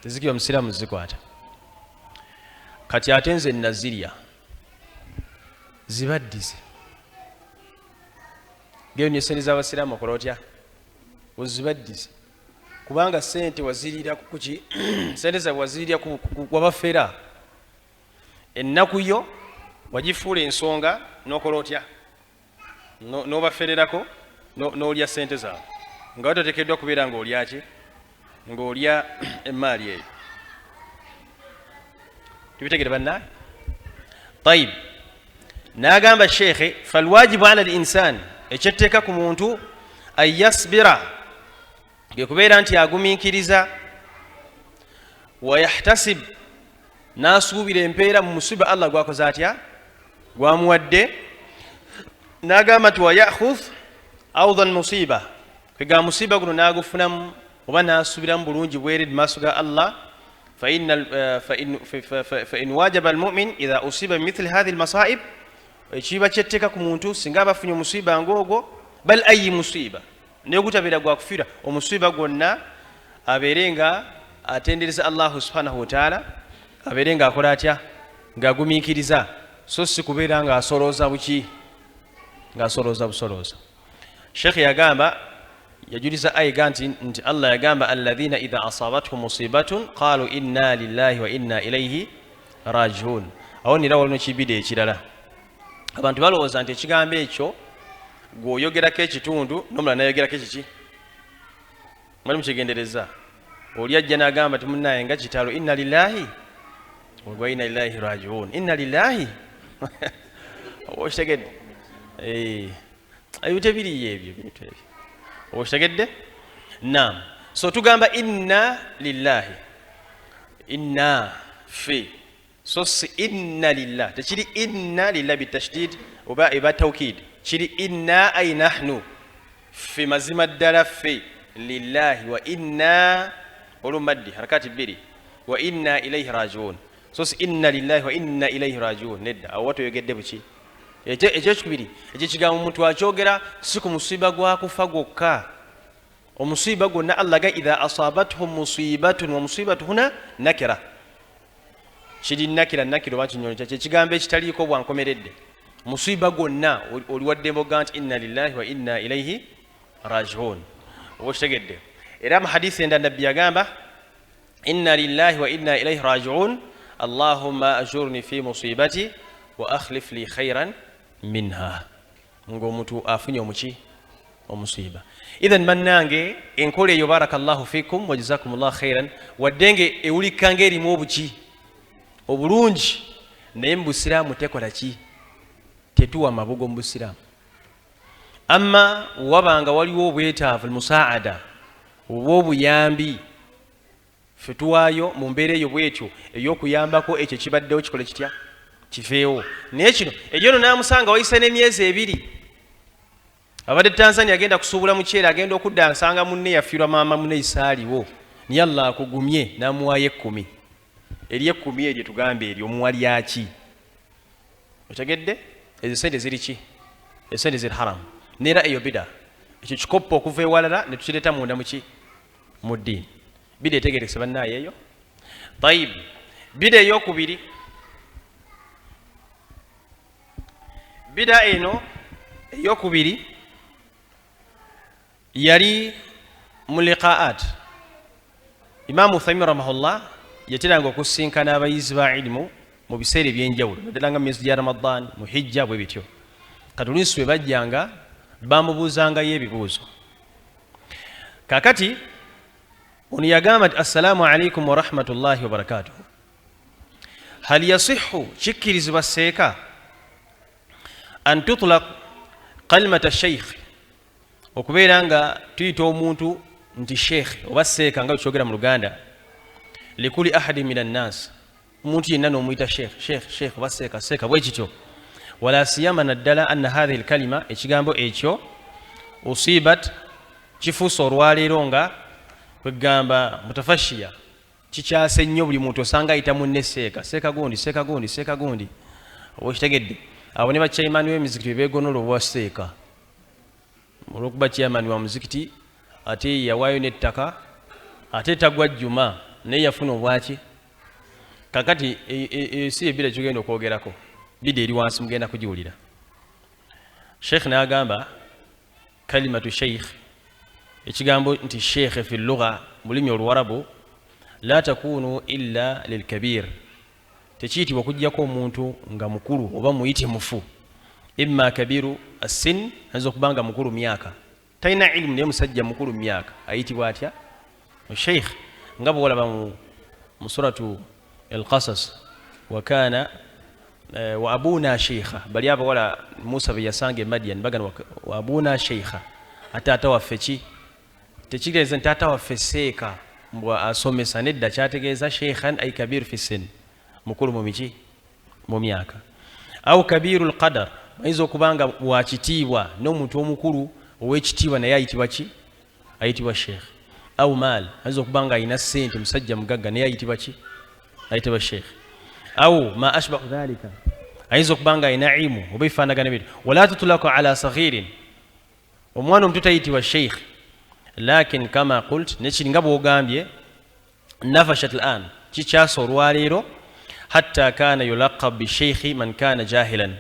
tezikirwa musiraamu zikwata. Kati ate nze nazirya, zibaddize geyo nesente z'abasiraamu, okola otya? Ozibaddize, kubanga sente wazirira kuki? Sente zaabwe wazirira wabafera, ennaku yo wagifuula ensonga, n'okola otya? N'obafererako, n'olya sente zaabwe nga watotekeddwa kubeera ng'olyaki, ng'olya emaali eyo. Tubitegere bannaye? Tayib, n'agamba sheekhe falwajibu ala linsan, ekyetteeka ku muntu an yasbira, gekubeera nti agumiikiriza, wayahtasib, n'asuubira empeera mu musiba Allah gwakoze atya, gwamuwadde. N'agamba nti wayakhudh audan musiba, kwega musiba guno n'agufunamu oba n'asuubiramu bulungi bwere mu maaso ga Allah. Fain wajaba almumin idha usiba bimithili hathihi almasaib, ekiba kyetteeka ku muntu singa aba afunye omusiba ng'ogwo, bal ayi musiba, naye gutabeera gwakufiira, omusiba gwonna, abeere nga atendereza Allahu subhanahu wataala. Abeere ng'akola atya? Ng'agumiikiriza, so si kubeera ng'asolooza buki, ng'asolooza busolooza. Sheekh yagamba, yajuliza ayiga nti Allah yagamba, alladhina idha asabathum musibatun qalu inna lillahi wa inna ilaihi rajiun. Awo nira waliwo kibida ekirala. Abantu balowooza nti ekigambo ekyo gw'oyogerako ekitundu n'omulala nayogerako ekiki. Mwali mukigendereza? Oli ajja n'agamba ti munnaye nga kitalo, inna lillahi wa inna ilaihi rajiun, inna lillahi. Oba okitegedde? Ebyo tebiriyo, ebyo bintu ebyo. Oba okitegedde? Nam, so tugamba inna lillahi, inna fe, so si inna lillah. Tekiri inna lillah bitashdid oba eba taukid. Kiri inna ay nahnu, ffe, mazima ddala ffe, lillahi wa inna, olumaddi harakati bbiri, wa inna ilaihi rajiun. So si inna lillahi wa inna ilaihi rajiun, nedda. Awo watoyogedde buki? Ekyekubiri, ekyo ekigambo omuntu akyogera si ku musiiba gwa kufa gwokka, omusiiba gwonna. Allah ga idha asabathum musibatun, wa musibatu huna nakira, kiri nakira, nakira oba kinyonyo kyekigambo ekitaliiko bwankomeredde. Musiiba gwonna oli waddembe oga nti inna lillahi wa inna ilaihi rajiun. Oba okitegedde? Era mu hadisi enda nabbi yagamba inna lillahi wa inna ilaihi rajiun, allahumma ajurni fi musibati wa akhlif li khairan minha, ng'omuntu afunye omuki, omusiiba. Ithan bannange, enkola eyo, barakallahu fikum wa jazakumullah khairan, wadde nga ewulikka ngaerimu obuki obulungi, naye mu busiraamu tekola ki, tetuwa mabugo mu busiraamu. Amma wabanga waliwo obwetaavu, musaada oba obuyambi, ffe tuwaayo mu mbeera eyo bwetyo ey'okuyambako ekyo kibaddewo kikole kitya, kiveewo. Naye kino eryono n'amusanga wayise n'emyezi 2, abadde Tanzania agenda kusuubula muceere, agenda okudda nsanga munne yafiirwa maama munne isaaliwo, naye Allah akugumye, n'amuwaayo 10. Eri 10 eryo tugambe eryo omuwa lyaki? Otegedde? Ezo sente ziri ki? Esente ziri haramu. Neera eyo bida, ekyo kikoppa okuva ewalala ne tukireeta munda muki, mu ddiini. Bida etegerekese bannaaye eyo. Tayib, bida eyokubiri, bida eno eyokubiri yali mu liqaat. Imaamu Uthaymin rahimahullah yateranga okusinkana abayizi ba ilimu mu biseera ebyenjawulo, naddala nga mu myezi gya Ramadan, mu hijja, bwe bityo. Kati oluusi bwe bajjanga bamubuuzangayo ebibuuzo. Kakati ono yagamba nti assalaamu alaikum warahmatullahi wabarakatuhu, hal yasihu, kikkirizibwa seeka, an tutlaq kalimata sheikh, okubeera nga tuyita omuntu nti sheikh oba seeka nga bwekyogera mu Luganda, likuli ahadi min annas, omuntu yenna n'omuyita sheikh, sheikh, sheikh oba seeka, seeka bwe kityo. Wala siyama, naddala, anna hathihi lkalima, ekigambo ekyo, usibat, kifuuse olwaleero nga kwegamba mutafashiya, kikyase nnyo, buli muntu osanga ayita munne seeka, seeka gundi, seeka gundi, seeka gundi. Oba okitegedde? Abo ne bachairman w'emizikiti bebeegonola obwa seeka, olwokuba chairman wa muzikiti ate yawaayo n'ettaka, ate tagwa jjuma, naye yafuna obwaki. Kakati si ebira kyogenda okwogerako, bida eri wansi mugenda kugiwulira. Sheikh n'agamba kalimatu sheikh, ekigambo nti sheikh, fi lugha, mu lulimi oluwarabu, la takunu illa lilkabir, tekiyitibwa okugjako omuntu nga mukulu oba muyite mufu. Imma kabiru assin, ayinza okuba nga mukulu myaka, talina ilimu naye musajja mukulu myaka, ayitibwa atya? Sheikh. Nga bwolaba mu suratu Alqasas, wakana wa abuna sheikha, bali abawala Musa be yasanga e Madian bagana wa abuna sheikha, ate waffe ki? Tekitegeeza nti taata waffe seeka mbwa asomesa, nedda. Kyategeeza sheikhan ay kabir fi sin, mukulu mu miki, mu myaka. Au kabiru lqadar, ayinza okuba nga wakitiibwa, n'omuntu omukulu ow'ekitiibwa naye ayitibwa ki? Ayitibwa sheikh. Au maal, ayinza okuba nga alina sente, musajja mugagga, naye ayitibwa ki? Ayitibwa sheikh. Au ma ashbahu dhalika, ayinza okuba nga alina ilmu oba ebifaanagana bityo. Wala tutulaku ala saghirin, omwana omuto tayitibwa sheikh. Lakin kama qult, nekiri nga bwogambye, nafashat lan, kikyasa olwaleero. Hatta kana yulaqab bisheikhi man kana jahilan,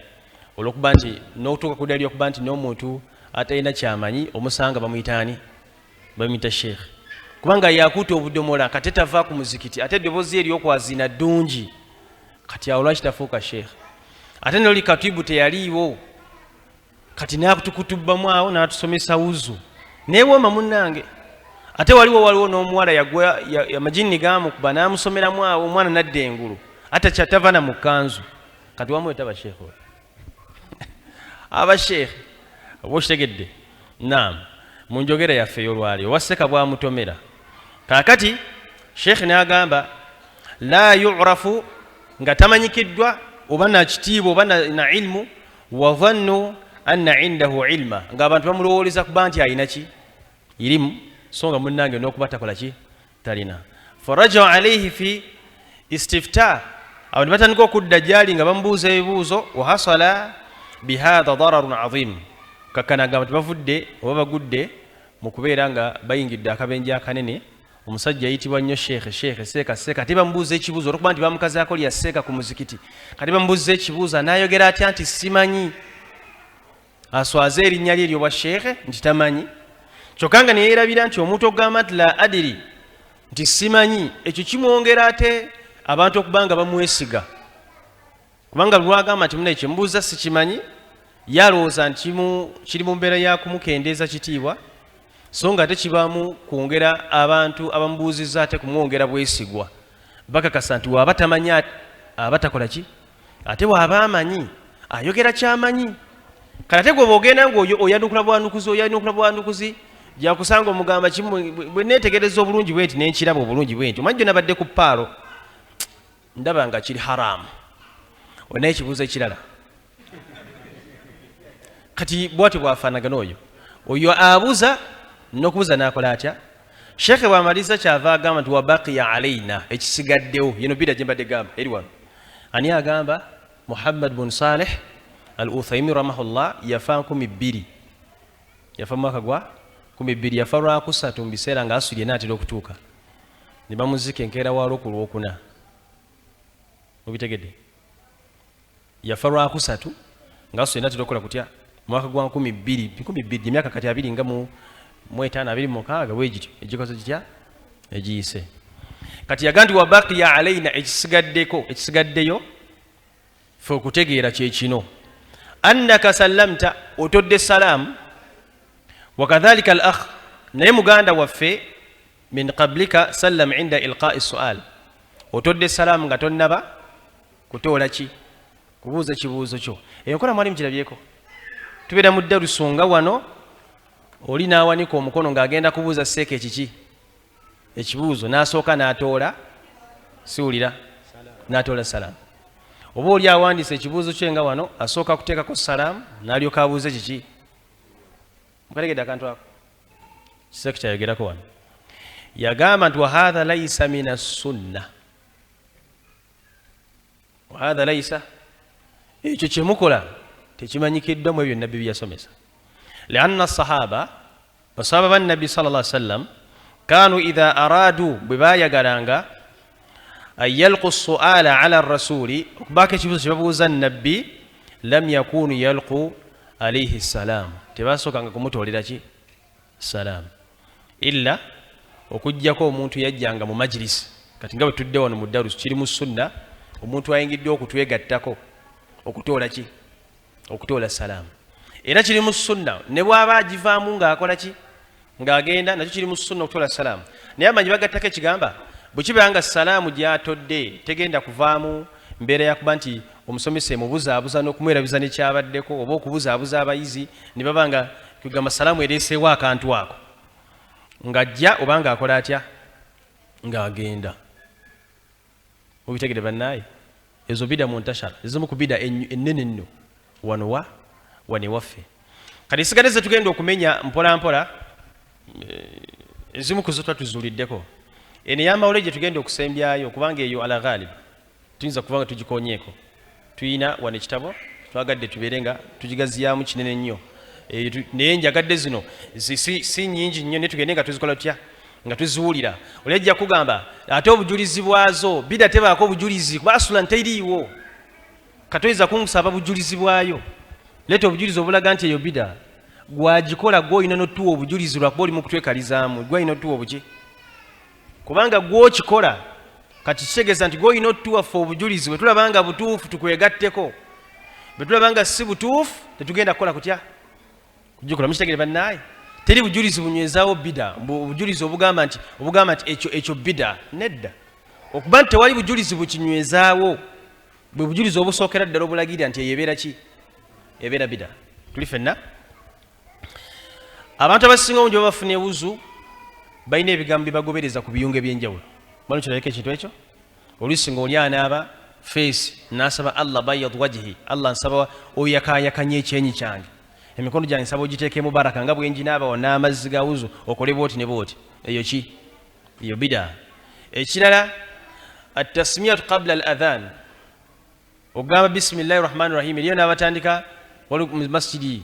olwokuba nti n'okutuuka ku ddala lyokuba nti n'omuntu atalina kyamanyi omusanga bamuyitaani, bamuyita sheikh, kubanga yakuuta obudomola kate tava ku muzikiti, ate eddoboozi eryokwaziina ddungi. Kati awo lwaki tafuuka sheikh? Ate noli katibu teyaliiwo, kati natukutubbamu awo n'atusomesa wuzu newooma munnange. Ate waliwo n'omuwala yagwa amajinni gamukuba n'amusomeramu awo, omwana nadda engulu, ate kyatava na mu kkanzu. Kati wamu etaba sheekh oyo aba sheekh oba okitegedde? Naam, mu njogera yaffe ey'olwali owa seka bwamutomera. Kaakati sheekh n'agamba la yurafu, nga tamanyikiddwa oba nakitiibwa oba na ilmu, wa dhannu anna indahu ilma, ng'abantu bamulowooleza kuba nti alina ki irimu, so nga munnange n'okuba takola ki, talina. Farajau alaihi fi istifta, awo ne batandika okudda gyali nga bamubuuza ebibuuzo. Wahasala bihatha dararun azim, kakkana agamba tebavudde oba bagudde mu kubeera nga bayingidde akabenje akanene. Omusajja ayitibwa nnyo sheekhe, sheekhe, seeka, seeka, ate bamubuuza ekibuuzo olwokuba nti bamukazaako lya seeka ku muzikiti. Kati bamubuuza ekibuuzo, anaayogera atya nti simanyi, aswaze erinnya lye eryobwa sheekhe nti tamanyi? Kyokka nga neyerabira nti omuntu okugamba nti la adiri, nti simanyi, ekyo kimwongera ate abantu okuba nga bamwesiga, kubanga lwagamba nti munaye kyemubuuza sikimanyi, yalowooza nti kiri mu mbeera ya kumukendeeza kitiibwa, so nga ate kibaamu kwongera abantu abamubuuzizza ate kumwongera bwesigwa. Bakakasa nti waaba tamanyi aba takola ki, ate waaba amanyi ayogera kyamanyi. Kale ate gwe bwogenda nga oyanukula bwanukuzi, oyanukula bwanukuzi, jakusanga omugamba kimu, bwe neetegereza obulungi bwe nti nenkiraba obulungi bwe nti omanyi gyo nabadde ku paalo ndaba nga kiri haramu. Olina ekibuuzo ekirala? Kati bwatyo bwafaanagana oyo abuza n'okubuza n'akola atya? Sheekhe bw'amaliza kyava agamba nti wabaqiya alaina, ekisigaddewo yeno bida gye mbadde gamba eri wano. Ani agamba? Muhammad bun Saleh al Uthaimin rahimahullah, yafa 2000, yafa mu mwaka gwa 2000, yafa lwakusatu mu biseera nga asuli enaatera okutuuka, ne bamuzika enkeera waalwo ku lwokuna. Mubitegedde? Yafa lwakusatu nga asuli enaatera okukola kutya, mwaka gwa 2000, 2000, emyaka kati abiri nga mu 50, 26 bwe gityo egikoze gitya egiyise. Kati yaga nti wabaqiya alaina, ekisigaddeko, ekisigaddeyo fe okutegeera kye kino: annaka sallamta, otodde salaamu, wakadhalika al akh, naye muganda waffe min qablika sallam inda ilqai sual, otodde salaamu nga tonnaba kutoola ki, kubuuza kibuuzo kyo. Eyo nkola mwali mukirabyeko, tubeera mu darusu nga wano oli n'awanika omukono ng'agenda kubuuza seeka ekiki ekibuuzo, n'asooka n'atoola, siwulira, n'atoola salaamu. Oba oli awandiisa ekibuuzo kye nga wano asooka kuteekako salaamu n'alyoka abuuze kiki. Mukategedde akantu ako? Kiseeka kyayogerako wano, yagamba nti wahatha laisa min assunna, wahatha laisa, ekyo kyemukola tekimanyikiddwa mu ebyo nabbi byeyasomesa. Lianna sahaba, basahaba ba nabbi sal llah sallam, kanu idha aradu, bwe bayagalanga, an yalqu suala ala rasuli, okubaako ekibuuzo kyebabuuza nabbi, lam yakunu yalqu alaihi ssalam, tebasookanga kumutoolera ki salaamu, illa okugjako omuntu yajjanga mu majilisi. Kati nga bwe tudde wano mu darusu, kiri mu sunna omuntu ayingidde okutwegattako okutoola ki, okutoola salaamu. Era kiri mu sunna ne bw'aba agivaamu ng'akola ki, ng'agenda, nakyo kiri mu sunna okutoola salaamu. Naye amanyi bagattako ekigamba bwe kibeera nga salaamu gy'atodde tegenda kuvaamu mbeera yakuba nti omusomesa emubuzaabuza n'okumwerabiza nekyabaddeko, oba okubuzaabuza abayizi ne baba nga kugamba salaamu ereeseewo akantu ako, ng'ajja oba ng'akola atya, ng'agenda. Mubitegere bannaaye, ezo bida muntashara, ezimu ku bida ennene nno wano wa wano ewaffe. Kati esigadde ze tugenda okumenya mpola mpola, ezimu ku zo twatuzuuliddeko. Eno ey'amawulire gye tugenda okusembyayo, kubanga eyo ala ghalib tuyinza kuba nga tugikonyeeko. Tuyina wano ekitabo twagadde tubeere nga tugigaziyamu kinene nnyo, naye njagadde zino si nyingi nnyo, naye tugende nga tuzikola tutya. Nga tuziwulira oli ajja kugamba ate obujulizi bwazo. Bida tebaako obujulizi, kuba asulan teriiwo. Katoyinza kunsaba bujulizi bwayo. Leeta obujulizi obulaga nti eyo bida. Gwagikola gwe olina notuwa obujulizi, lwakuba oli mu kutwekalizaamu. Gwe olina otuwa obuki? Kubanga gwokikola kati kitegeeza nti gwolina otuwa ffe obujulizi. Bwe tulaba nga butuufu, tukwegatteko. Bwe tulaba nga si butuufu, tetugenda kukola kutya kugikola. Mukitegere bannaaye, teri bujulizi bunywezaawo bida, obujulizi obugamba nti ekyo bida. Nedda, okuba nti tewali bujulizi bukinywezaawo bwe bujulizi obusookera ddala obulagirira nti eyo ebeera ki? Ebeera bida. Tuli ffenna? Abantu abasinga obungi babafuna ewuzu balina ebigambo byebagobereza ku biyungo ebyenjawulo. Mano kirabika ekintu ekyo oluusi nga oli anaaba face nasaba Allah bayad wajhi, Allah nsaba oyakayakanye ekyenyi kyange, emikono gyange nsaba ogiteekemu baraka nga bwenginaabawo n'amazzi ga wuzu, okole bwoti ne bwoti. Eyo ki? Eyo bida. Ekirala, atasmiyatu qabla al adhan, okugamba bisimillahi rahmani rahim. Eriyo n'abatandika wali mu masjidi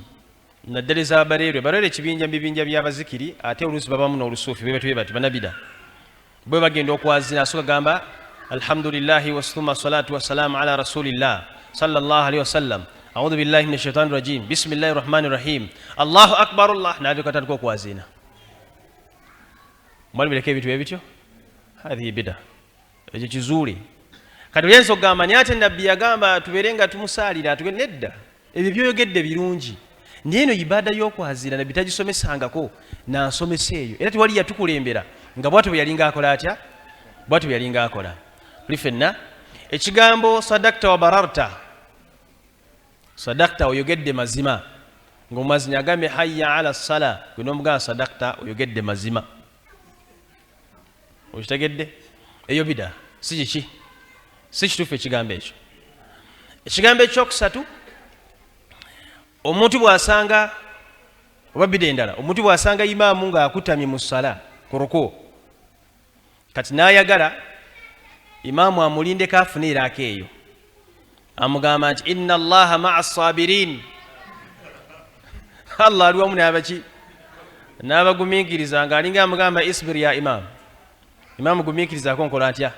naddala ez'abareerwe bareerwe, ekibinja mu bibinja by'abazikiri, ate oluusi babamu n'olusuufi bwe bati banabida. Bwe bagenda okwazina, asooka gamba alhamdulillahi wasthumma salatu wassalamu ala rasulillah sallallahu alaihi wasallam, audhu billahi min shaitani rajim, bisimillahi rahmani rahim, allahu akbar, allah, nalyoka atandika okwazina. Mwali bireko ebintu bwe bityo. Hadhihi bida, ekyo kizuule. Kati oyinza okugamba naye ate nabbi yagamba tubeere nga tumusaalira tuge. Nedda, ebyo byoyogedde birungi, naye eno ibaada y'okwazira nabbi tagisomesangako nansomesa eyo, era tewali yatukulembera nga bwatyo bwe yalinga akola. Atya bwatyo bwe yalinga akola? Tuli ffenna? Ekigambo sadakta wa bararta, sadakta, oyogedde mazima, ng'omumazinyi agambye hayya ala sala, gwe n'omugamba sadakta, oyogedde mazima. Okitegedde? Eyo bida, si kiki? Si kituufu ekigambo ekyo. Ekigambo ekyokusatu, omuntu bw'asanga oba bida endala, omuntu bw'asanga imaamu ng'akutamye mu ssala ku ruku, kati n'ayagala imaamu amulindeko afune eraaka eyo, amugamba nti inna allaha maa sabirin, Allah ali wamu n'abaki? N'abagumiikiriza, ng'alinga amugamba isbir ya imaamu, imaamu gumiikirizaako, nkola ntya?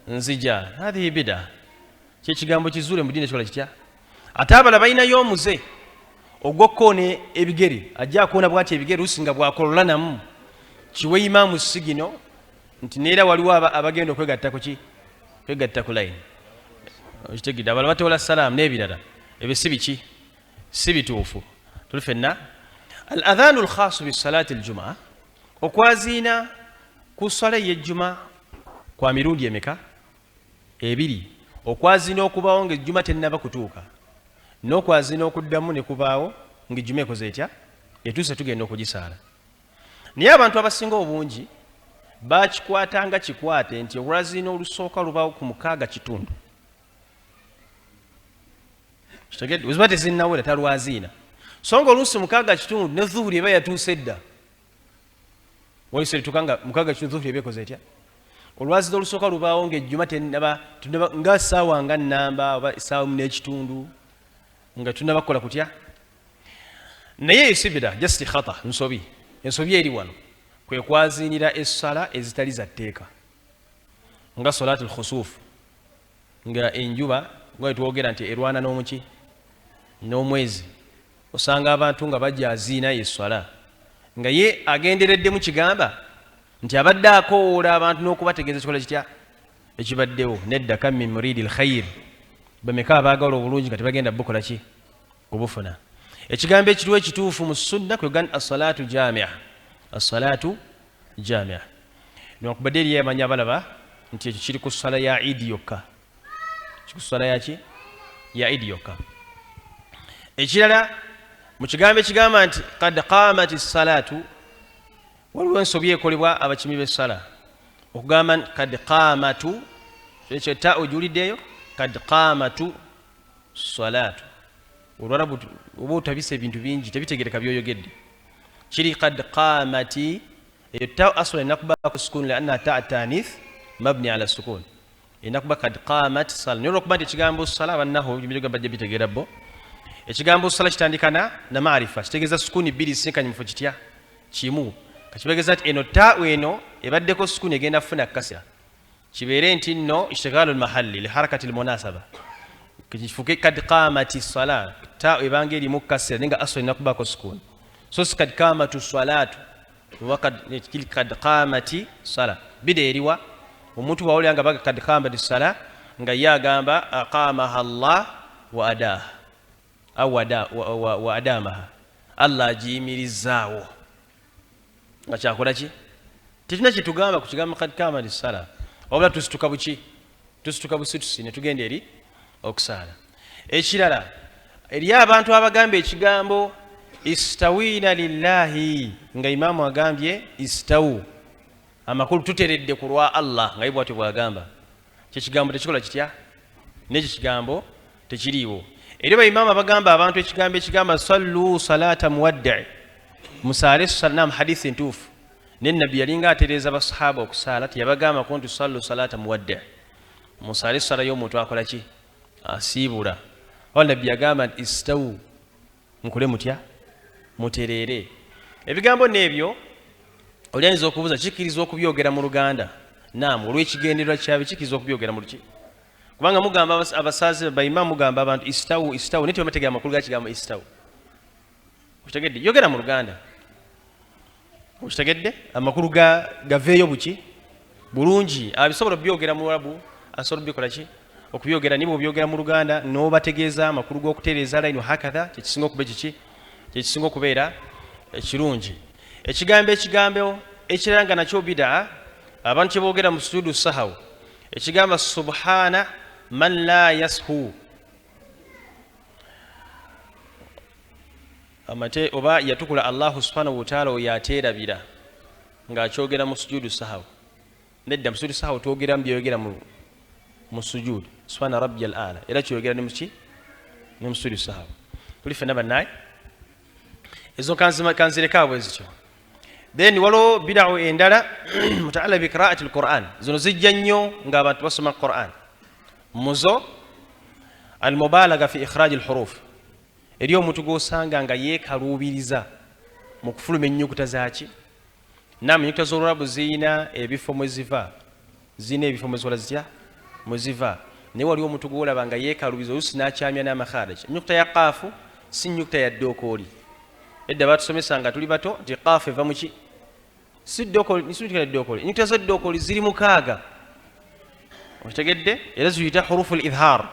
Nzija. Hadhihi bida, kyekigambo kizuule mu ddiini ekikola kitya. Ate abala balinayo omuze ogw'okkoona ebigere, ajja akoona bwati ebigere lusi nga bwakolola namu kiwe imaamu sigino nti neera waliwo abagenda okwegatta kuki? Kwegatta ku line. Okitegedde? Abala batoola salaamu n'ebirala. Ebyo si biki? Si bituufu. Tuli ffenna? Al adhanu lkhasu bisalati aljumaa, okwaziina ku swala ey'ejjuma kwa mirundi emeka? Ebiri. Okwaziina okubaawo ng'ejjuma tennaba kutuuka, n'okwaziina okuddamu ne kubaawo ng'ejjuma ekoze etya? Etuuse, tugenda okugisaala. Naye abantu abasinga obungi bakikwatanga kikwate nti olwaziina olusooka lubaawo ku 6:15. Kitegedde? Weziba tezinnawera talwaziina, so nga oluusi 6:15 ne zuhuri eba yatuuse edda. Waliso erituuka nga 6:15 zuhuri eba ekoze etya? Olwaziina olusooka lubaawo ng'ejjuma tennaba, nga saawa nga nnamba oba essaawa 1.5 nga tunaba kukola kutya. Naye esibira just khata, nsobi. Ensobi eri wano kwe kwaziinira essala ezitali za tteeka nga solati lkhusuufu, nga enjuba nga twogera nti erwana n'omuki? N'omwezi. Osanga abantu nga bajja aziina esswala nga ye agendereddemu kigamba nti abadde akoowoola abantu n'okubategeeza kikola kitya ekibaddewo. Nedda, kam min muridi lkhair, bameka abaagala obulungi nga tebagenda bukola ki? Kubufuna. Ekigambo ekiriwo ekituufu mu sunna kwe gamba assalatu jamia, assalatu jamia. Newankubadde eri yamanyi abalaba nti ekyo kiri ku swala ya idi yokka, kiri ku swala yaki? Ya idi yokka. Ekirala, mu kigambo ekigamba nti kad qamat salatu, waliwo ensobi ekolebwa abakimi b'essala okugamba nti kad qamatu. Ekyo ta ogiwuliddeeyo? Kad qamatu salatu. Olwarabu oba otabisa ebintu bingi, tebitegereka byoyogedde. Kiri kad qamati, eyo ta asula erina kubaako sukun, lianna ta tanith mabni ala sukun, erina kuba kad qamat sala. Naye olwokuba nti ekigambo sala bannahu bajja bitegeera bo, ekigambo sala kitandika na marifa, kitegeeza sukuni bbiri zisinkanye mufo kitya? Kimu. Kakibegeza nti eno taau eno ebaddeko sukuni egenda kufuna kasira, kibeere nti nno ishtighalu lmahalli liharakati lmunasaba, kifuke kad qamati sala. Taau ebanga erimu kasira, naye nga asula erina kubaako sukuni, so si kad kamatu salatu oba kad qamati sala. Bida eriwa omuntu bwawulira nga baga kad qamati sala, nga ye agamba aqamaha llah wa adaha au wa adamaha, Allah agiyimirizaawo nga kyakola ki? Tetulina kyetugamba ku kigambo kad kamati sala, wabula tusituka buki? Tusituka busitusi ne tugenda eri okusaala. Ekirala, eri abantu abagamba ekigambo istawina lillahi, nga imaamu agambye istawu, amakulu tuteredde ku lwa Allah, nga ye bwatyo bwagamba. Kyekigambo tekikola kitya? Nekyo kigambo tekiriiwo. Eri baimaamu abagamba abantu ekigambo ekigamba sallu salata muwaddi, musaale. Nam, hadisi ntuufu, naye nabbi yalinga atereeza basahaba okusaala, teyabagambako nti sallu salata muwaddi, musaale sala y'omuntu akola ki? Asiibula. Awo nabbi yagamba nti istawu, mukole mutya? Mutereere. Ebigambo n'ebyo oli ayinza okubuuza, kikkirizibwa okubyogera mu Luganda? Naamu, olw'ekigendererwa kyabyo kikkirizibwa okubyogera mu luki, kubanga mugamba abasaazi baimaamu, mugamba abantu istawu, istawu, naye tebategera amakulu ga kigambo istawu. Okitegedde? Yogera mu Luganda, okitegedde? Amakulu gaveeyo buki bulungi. Abisobola obyogera mu Lwarabu, asobola obikola ki okubyogera, niba obyogera mu Luganda n'obategeeza amakulu g'okutereeza layini hakatha, kyekisinga okuba kiki? Kyekisinga okubeera ekirungi. Ekigambo ekirala nga nakyo bidaa, abantu kyeboogera mu sujudu sahawu, ekigamba subhana man la yashu amate, oba yatukula Allahu subhanahu wataala oyo ateerabira, ng'akyogera mu sujudu sahawu. Nedda, mu sujudu sahawu twogeramu byeyogera mu sujudu subhana rabbi al ala, era kyeyogera ne muki? Ne mu sujudu sahawu. Tuli ffenna bannaye? Ezo kanzireka bwe zityo. Then waliwo bidawu endala mutaala biqiraati lquran. Zino zijja nnyo ng'abantu basoma Quran. Muzo almubalaga fi ikhraji lhuruf, eri omuntu gwosanga nga yeekaluubiriza mu kufuluma ennyukuta zaki. Nam, ennyukuta z'olwarabu ziyina ebifo mwe ziva, ziyina ebifo mwe zikola zitya? Mwe ziva. Naye waliwo omuntu gwolaba nga yeekaluubiriza, oluusi n'akyamya n'amakharaj. Ennyukuta ya kaafu si nnyukuta ya ddookooli. Edda batusomesa nga tuli bato nti kaafu eva muki? Si ddokooli, si nnyukuta ya ddokooli. Ennyukuta za ddokooli ziri 6, okitegedde? Era ziyita hurufu l idhar,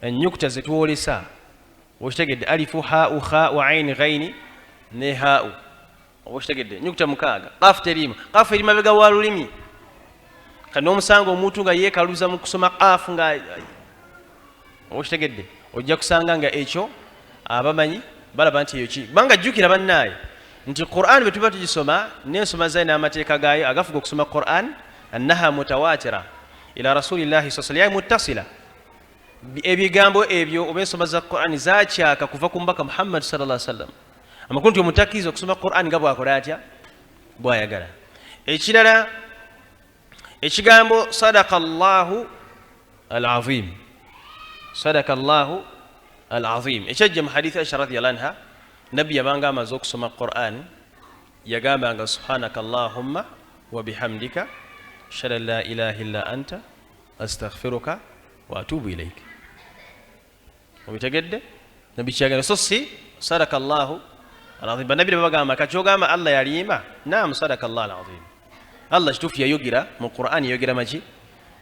ennyukuta zetwolesa, okitegedde? Alifu, hau, khau, aini, ghaini ne hau, oba okitegedde? Ennyukuta 6, kaafu teriimu. Kaafu eri mabega wa lulimi. Kati n'omusanga omuntu nga yeekaluza mu kusoma kaafu nga, oba okitegedde, ojja kusanga nga ekyo abamanyi balaba nti eyo ki, kubanga jjukira bannaaye nti Quran bwe tuba tugisoma n'ensoma zayo n'amateeka gaayo agafuga okusoma Quran, annaha mutawatira ila rasulillahi sa sallam muttasila. Ebigambo ebyo oba ensoma za Quran zakyaka kuva ku mubaka Muhammad sallallahu sallam. Amakulu nti omutakkiriza okusoma Quran nga bwakola atya? Bwayagala. Ekirala, ekigambo sadaka llahu alazim, sadaka llahu alazim, ekyajja mu hadithi Aisha radiallahu anha, nabbi yabanga amaze okusoma Quran yagambanga subhanaka allahumma wa bihamdika ashhadu an la ilaha illa anta astaghfiruka wa atubu ilaik. Obitegedde? Nabbi kyagenda, so si sadaka llahu alazim. Bannabbi babagamba kakyogamba Allah yalimba. Nam, sadaka llah alazim, Allah kituufu yayogera mu Quran, yayogera maki?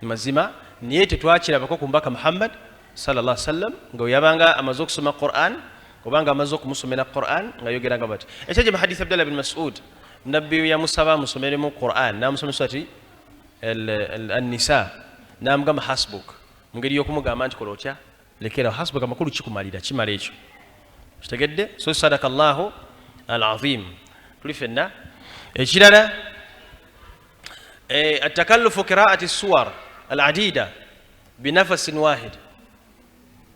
Mazima. Naye tetwakirabako ku mbaka Muhammad sallallahu sallam nga weyabanga amaze okusoma Quran obanga amaze okumusomera Quran nga yogeranga bati. Ekyajja mu hadisi Abdallah bin Masud, nabbi yamusaba amusomeremu Quran, namusomesa ati Annisa, namugamba hasbuk, mu ngeri y'okumugamba nti kola otya? Lekera. Hasbuk amakulu kikumalira, kimala ekyo, kitegedde? So sadaka llahu alazim. Tuli fenna? Ekirala, atakallufu qiraati suwar aladida binafasin wahid.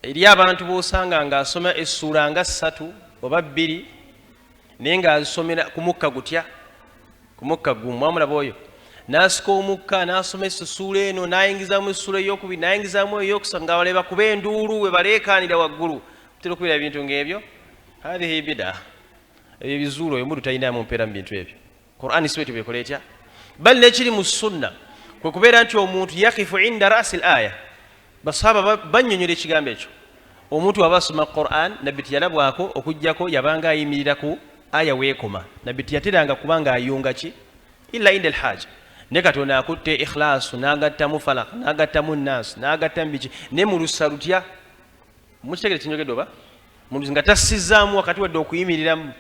Eri abantu bosanga nga asoma essuula nga 3 oba 2, naye ng'azisomera ku mukka gutya? Ku mukka gumu. Mwamulaba oyo n'asika omukka n'asoma essuula eno, n'ayingizamu essuula eyokubiri, n'ayingizamu eyokusatu, nga baleba kuba enduulu we baleekaanira waggulu. Tutera okubeera ebintu ng'ebyo. Hathihi bida, ebyo ebizuulo, oyo omuntu talinamu mpeera mu bintu ebyo. Qur'ani si bwetyo bwekola etya. Bali nekiri mu sunna kwe kubeera nti omuntu yakifu inda rasi l aya. Basahaba bannyonnyola ekigambo ekyo. Omuntu aba asoma Quran, nabbi teyalabwako okugjako yabanga ayimirira ku aya weekoma. Nabbi teyateranga kubanga ayunga ki illa inda alhaja. Naye Katonda akutte ikhlaasu n'agattamu falak n'agattamu nnaasi n'agattamu biki, naye mu lusa lutya? Mukitegere kinjogedde oba nga tassizaamu wakati wadde okuyimiriramu,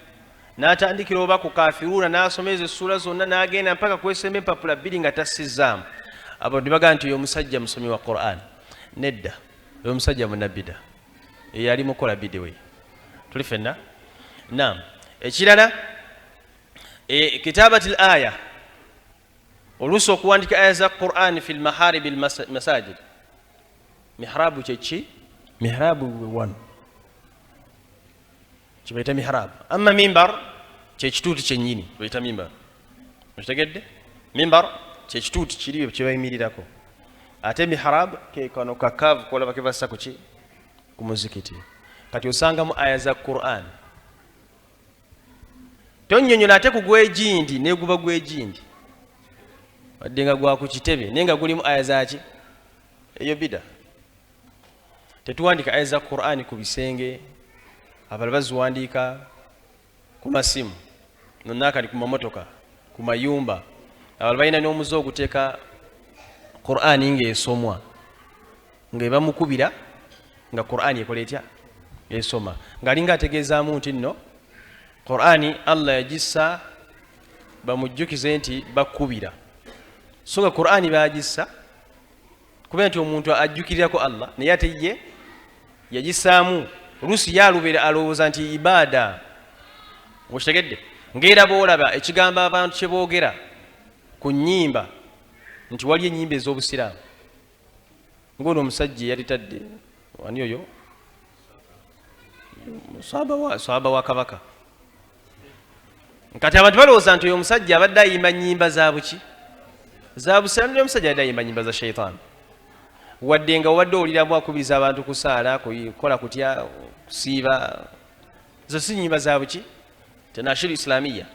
n'atandikira oba ku kafiruuna n'asoma ezo essuula zonna n'agenda mpaka kwesemba empapula bbiri nga tassizaamu. Abantu ne bagamba nti oyo omusajja musomi wa Quran. Nedda, oyo omusajja munabida eyali mukola bidiwe. Tuli fenna. Naam, ekirala kitabat l aya, oluusi okuwandika aya za Quran fi lmaharibi lmasajid. Mihrabu kyeki? Mihrabu wano kibaita mihrabu. Amma mimbar kyekituuti kyennyini kibaita mimbar. Okitegedde? Mimbar kyekituuti kiri kyebayimirirako, ate mihrab kekano kakavu kolaba kebassa kuki ku muzikiti. Kati osangamu aya za Quran, tonnyonnyola ate ku gwegindi neguba gwegindi wadde nga gwa ku kitebe naye nga gulimu aya zaki. Eyo bida. Tetuwandika aya za Qur'ani ku bisenge, abalala baziwandiika ku masimu nonakati, ku mamotoka, ku mayumba. Abalala balina n'omuze oguteeka Qur'ani ng'esomwa, nga ebamukubira nga Qur'ani ekola etya? Esoma, ng'alinga ategeezaamu nti nno Qur'ani Allah yagissa bamujjukize nti bakubira, so nga Qur'ani bagissa kubeera nti omuntu ajjukirirako Allah, naye ate ye yagissaamu oluusi ye alubeera alowooza nti ibaada. Okitegedde? Ngaera boolaba ekigambo abantu kye boogera ku nnyimba nti waliyo ennyimba ez'obusiraamu, ngaono omusajja eyalitadde wani oyo swaba wa kabaka. Kati abantu balowooza nti oyo omusajja abadde ayimba nnyimba za buki? Za busiraamu. Naye omusajja abadde ayimba nnyimba za shaitaani. Wadde nga obadde owuliramu akubiriza abantu kusaala, kukola kutya, kusiiba, zo si nnyimba za buki? Tenashiru islamiya.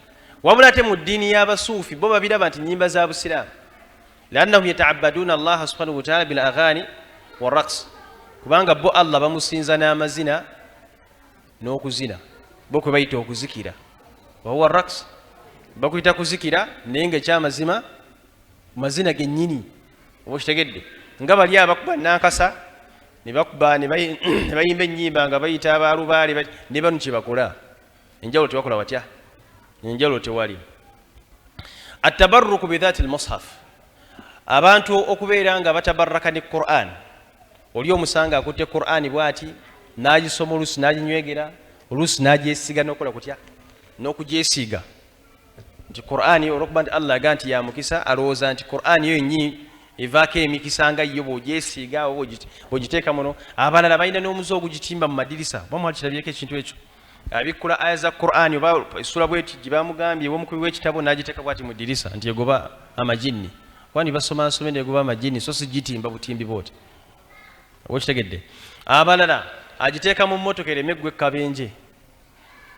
Wabula ate mu ddiini y'abasuufi bo babiraba nti nnyimba za busiraamu, liannahum yataabaduuna Allaha subhanahu wataala bil aghani waraks, kubanga bo Allah bamusinza n'amazina n'okuzina, bo kwe bayita okuzikira. Wahuwa raks, bakuyita kuzikira, naye nga ekyamazima mazina gennyini. Oba okitegedde? Nga bali abakuba nankasa ne bakuba ne bayimba ennyimba nga bayita abalubaale, ne bano kye bakola enjawulo tebakola watya? Enjawulo tewali. Atabarruku bidhati lmushaf, abantu okubeera nga batabarraka ne Quran. Oli omusanga akutte Qurani bwati n'agisoma, oluusi n'aginywegera, oluusi n'agyesiga, n'okukola kutya? N'okugyesiiga nti Qurani olwokuba nti Allah aga nti ya mukisa, alowooza nti Qurani yo yennyini evaako emikisa nga yo bw'ogyesiiga oba bw'ogiteeka muno. Abalala balina n'omuze ogugitimba mu madirisa. Oba mwali kirabyeko ekintu ekyo? Abikkula aya za Qurani oba essula bweti gye bamugambye omukubi w'ekitabo, n'agiteeka bwati mu dirisa nti egoba amajinni. Kwani basoma nsome negoba amajinni, so si gitimba butimbi bwoti. Oba okitegedde? Abalala agiteeka mu mmotoka ereme eggwa ekkabenje.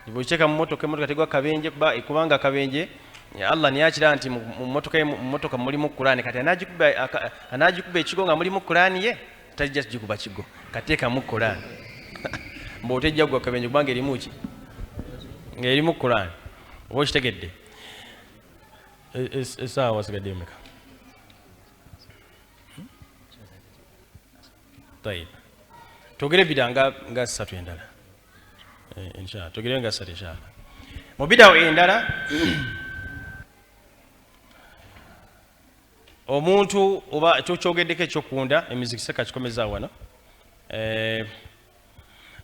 Bw'ogiteeka mu mmotoka, emmotoka tegwa kabenje, kubanga akabenje Allah naye akiraba nti mu mmotoka mulimu Kulaani. Kati anaagikuba ekigo nga mulimu Kulaani, ye tajja kugikuba kigo, kateekamu Kulaani mbw'otejja kugwa kabenje kubanga erimu ki? Ng'erimu Kulaani. Oba okitegedde? Essaawa wasigaddeyo meka? Tayib, twogere bida nga ssatu endala inshallah. Twogere nga ssatu inshallah. Mu bidawo endala, omuntu oba kyokyogeddeko ekyokunda emiziki seka kikomeza wano.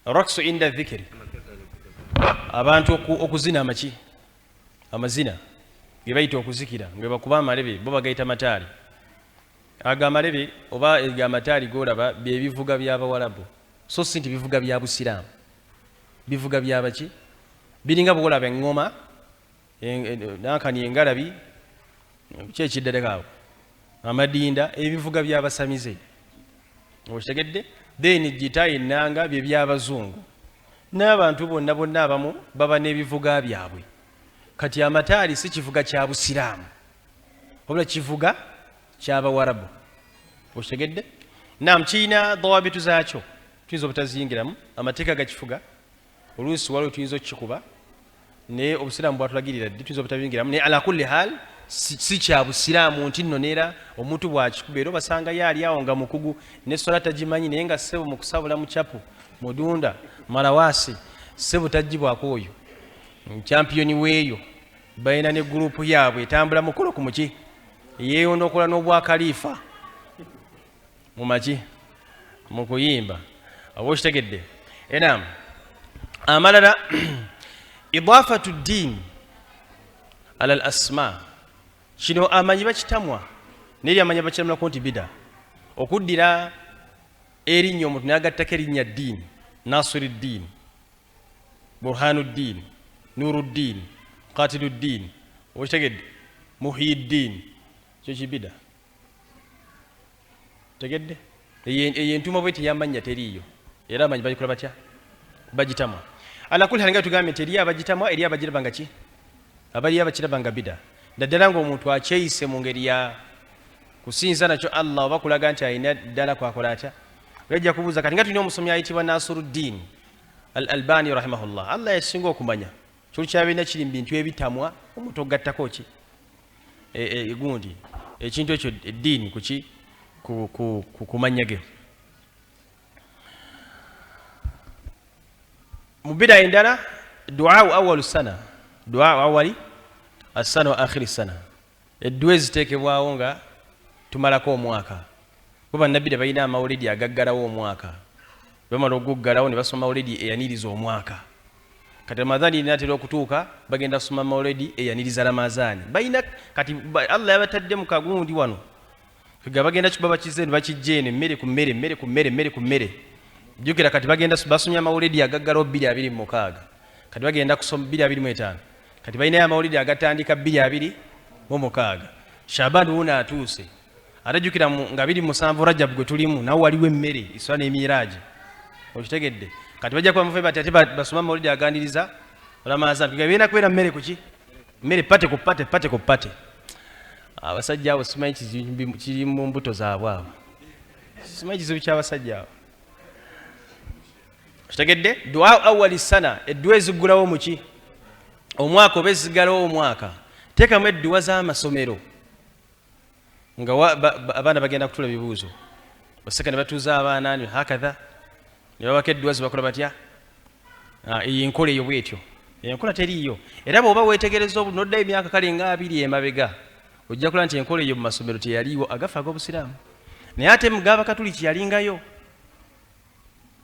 Raksu inda dhikiri, abantu okuzina amaki amazina ge bayita okuzikira, nga bakuba amalebe, bo bagayita mataali. Ago amalebe oba ego amataali golaba byebivuga byabawalabu, so si nti bivuga bya busiraamu. Bivuga byabaki? Biringa bwolaba eŋŋoma, nankani, engalabi, ki ekiddaleko awo, amadinda, ebivuga byabasamize. Okitegedde? Then gita, ennanga, bye byabazungu. N'abantu bonna bonna abamu baba n'ebivuga byabwe. Kati amataali si kivuga kya Busiraamu, wabula kivuga ky'Abawarabu. Okitegedde? Nam, kirina dawabitu zaakyo, tuyinza obutaziyingiramu, amateeka gakifuga. Oluusi waliwo tuyinza okukikuba, naye Obusiraamu bwatulagirira ddi, tuyinza obutabiyingiramu. Naye ala kulli hal, si kya Busiraamu nti nno neera omuntu bwakikuba, era obasangayo ali awo nga mukugu nesola tagimanyi, naye nga ssebo mu kusabula mucapu mudunda malawaasi, ssebo tagibwako. Oyo champiyoni weeyo, balina ne gurupu yaabwe etambula mukolo ku muki yeeyonokola n'obwakaliifa mumaki mu kuyimba. Oba okitegedde? Enam, amalala, idafatu ddiini ala al asma. Kino amanyi bakitamwa, naye amanyi bakiramulako nti bida, okuddira erinnya omuntu nagattako erinnya ddiini, Nasiru ddiini, Burhanu ddiini, Nuru ddiini, Katilu ddiini, okitegedde, Muhyi ddiini, kyo kibida. Tegedde? Eyo entuuma bweti ey'amannya teriiyo, era amanyi bagikola batya? Bagitamwa. Ala kulli hal, nga tugambye nti eriyo abagitamwa, eriyo abagiraba nga ki, abaliyo abakiraba nga bida, naddala ng'omuntu akyeyise mu ngeri ya kusinza nakyo Allah oba kulaga nti alina ddala kwakola atya. Ojja kubuuza, kati nga tulina omusomi ayitibwa Nasiruddin Al Albani rahimahullah, Allah yasinga okumanya, kyoli kyabirina kiri mu bintu ebitamwa omuntu okugattako ki gundi ekintu ekyo eddiini kuki ku mannya ge. Mu bida endala, duau awalu sana, duau awali assana wa akhiri sana, edduwa eziteekebwawo nga tumalako omwaka. Bo bannabida balina amawuledi agaggalawo omwaka, bamala oguggalawo ne basoma mawuledi eyaniriza omwaka. Kati Ramadhaani inaatera okutuuka, bagenda kusoma mawuledi eyaniriza Ramazaani. Balina kati Allah yabatadde mu kagundi wano, ga bagenda kikuba bakize ne bakijja eno, emmere ku mmere, mmere ku mmere, mmere ku mmere. Jjukira kati bagenda basomye amawuledi agaggalawo 2026, kati bagenda kusoma 2025. Kati balinayo amawuledi agatandika 2026. Shaban wuno atuuse, ate jjukira nga 27 Rajab gwe tulimu, nawo waliwo emmere, Isra n'Emiraji. Okitegedde? Kati bajja kuba mufe bati ate basoma amawuledi agandiriza Ramazan, birina kubeera mmere kuki, mmere, pate ku pate, pate ku pate. Abasajja abo simanyi kizibu kiri mu mbuto zaabwe abo, simanyi kizibu ky'abasajja abo. Kitegedde? Dua awali sana, edduwa eziggulawo muki omwaka oba eziggalawo omwaka. Teekamu edduwa z'amasomero nga abaana bagenda kutula ebibuuzo, baseka ne batuuza abaana hakatha ne babako edduwa zebakola batya. Eyo enkola eyo bwetyo, enkola teriiyo. Era bw'oba weetegereza noddayo emyaka kale nga 20 emabega, ojja kulaba nti enkola eyo mu masomero teyaliiwo agafa ag'Obusiraamu, naye ate mu g'Abakatuliki yalingayo.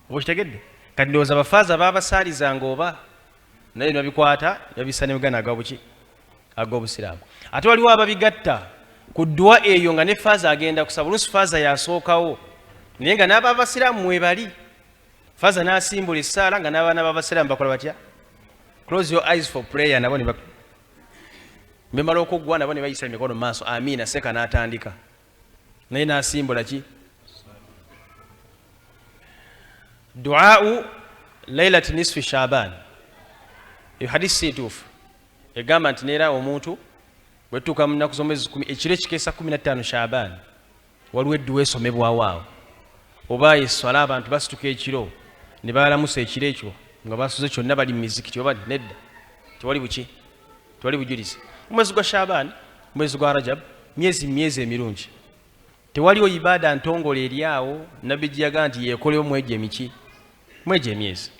Oba okitegedde? Kati ndowooza bafaaza baabasaalizanga oba naye ne babikwata ne babissa ne mugana agabuki ag'Obusiraamu. Ate waliwo ababigatta ku ddwa eyo nga ne faaza agenda kusaba, oluusi faaza yasookawo, naye nga n'ababasiraamu mwebali, faaza n'asimbula essaala nga n'abaana b'Abasiraamu bakola batya? "Close your eyes for prayer." Nabo ne bemala okuggwa, nabo ne bayisa emikono mu maaso, amiina, seka n'atandika naye n'asimbula ki duau lailati nisfi Shaban. Eyo hadisi si ntuufu, egamba nti neera omuntu bwetutuuka mu nnaku z'omwezi 10, ekiro ekikeesa 15 Shaban, waliwo edduwa esomebwawo awo oba eswala, abantu basituka ekiro ne balamusa ekiro ekyo nga basuze kyonna bali mu mizikiti oba nedda. Tewali buki, tewali bujulizi. Omwezi gwa Shaban, mwezi gwa Rajab, myezi emirungi. Tewaliwo ibaada ntongole eri awo nabbi gye yagaa nti yeekolewo mwegyo emiki, mwegyo emyezi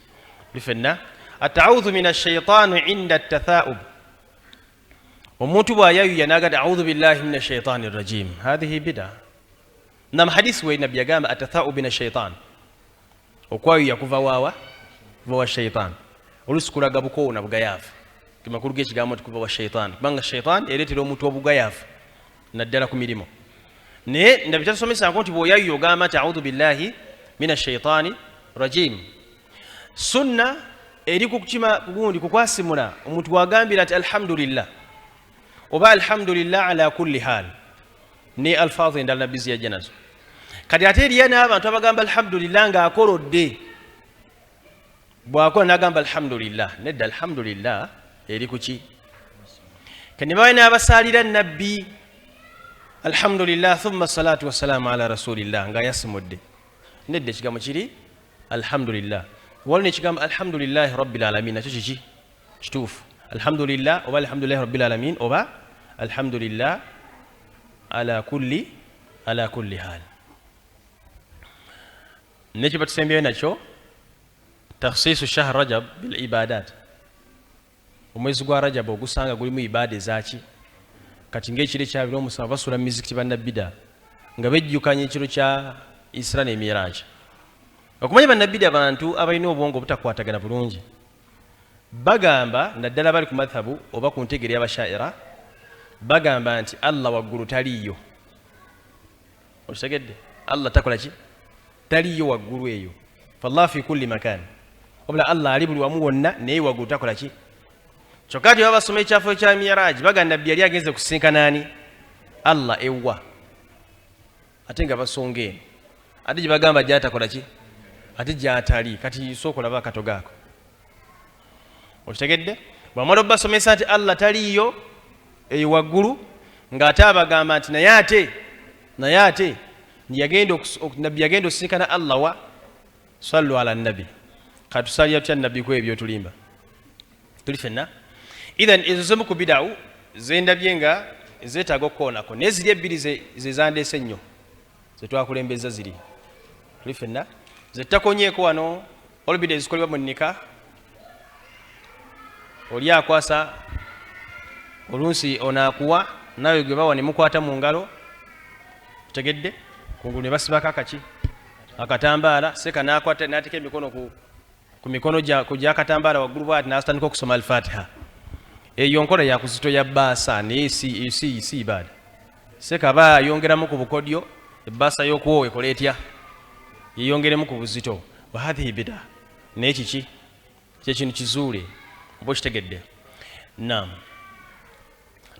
lifenna. Ataudhu min ashaitaani inda tathaub, omuntu bw'ayayuya n'agamba audhu billahi min ashaitaani rajim, hathihi bida. Nam, hadisi we nabbi yagamba atathaub min ashaitan, okwayuya kuva waawa? Kuva wa shaitan. Oluusi kulaga bukoowu na bugayaavu, gemakulu g'ekigambo nti kuva wa shaitan, kubanga shaitan ereetera omuntu obugayaavu naddala ku mirimu. Naye nabbi tatusomesako nti bw'oyayuya ogamba nti audhu billahi min ashaitaani rajim. Sunna eri kukima gundi kukwasimula, omuntu wagambira nti alhamdulillah oba alhamdulillah ala kulli hal ne alfaazu endala nabbi ziyajja nazo. Kati ate eriyo n'abantu abagamba alhamdulillah ng'akolodde, bw'akola n'agamba alhamdulillah. Nedda, alhamdulillah eri kuki? Kane bawe n'abasaalira nabbi, alhamdulillah thumma salatu wassalaamu ala rasulillah, nga yasimudde. Nedda, ekigambo kiri alhamdulillah. Waliwo nekigambo alhamdulillahi rabbil alamin, nakyo kiki kituufu. Alhamdulillah oba alhamdulillahi rabbil alamin oba alhamdulillah ala kulli hal. Nekiba tusembyeyo nakyo, takhsisu shahr Rajab bil ibadat. Omwezi gwa Rajab ogusanga gulimu ibaada ezaki. Kati ngaekiro ekyabiri omusanvu basula mu mizikiti bannabida nga bejjukanya ekiro kya Isra ne Miraji. Okumanya bannabida bantu abalina obwongo obutakwatagana bulungi, bagamba naddala bali ku madhabu oba ku ntegere y'Abashaira, bagamba nti Allah waggulu taliiyo. Okitegedde? Allah takola ki? Taliiyo waggulu eyo. Fallah fi kulli makan, wabula Allah ali buli wamu wonna, naye waggulu takola ki? Kyokka ti baba basoma ekyafo kya Miraji, baga nabbi yali agenze kusinkana ani? Allah ewa, ate nga basonga eno, ate gye bagamba gyatakola ki? Ate gyatali. Kati sooka olaba akatogo ako. Okitegedde? Bwamala obasomesa nti Allah taliiyo eyo waggulu, ng'ate abagamba nti naye ate nabbi yagenda okusinkana Allah wa. Sallu ala nabi. Katusalira tutya nabbi ku ebyo tulimba tuli fenna? Ithan ezo zimu ku bidawu zendabye nga zeetaaga okukoonako, naye ziri ebbiri ze zandeese ennyo zetwakulembeza ziri tuli fenna zetutakonyeeko wano. Olubida ezikolebwa mu nika, oli akwasa olunsi, ono akuwa, naawe gwe bawa ne mukwata mu ngalo, tegedde, kungulu ne basibako akaki akatambaala, seka nakwata nateeka emikono ku mikono ku gyakatambaala waggulu bwati, nasitandika okusoma Alfatiha. Eyo nkola yakuzito ya bbaasa, naye si ibaada. Seka aba ayongeramu ku bukodyo, ebbaasa y'okuwoowa ekola etya? Yeyongeremu ku buzito. Wahadhihi bida, naye kiki kyekintu kizuule oba okitegedde? Nam,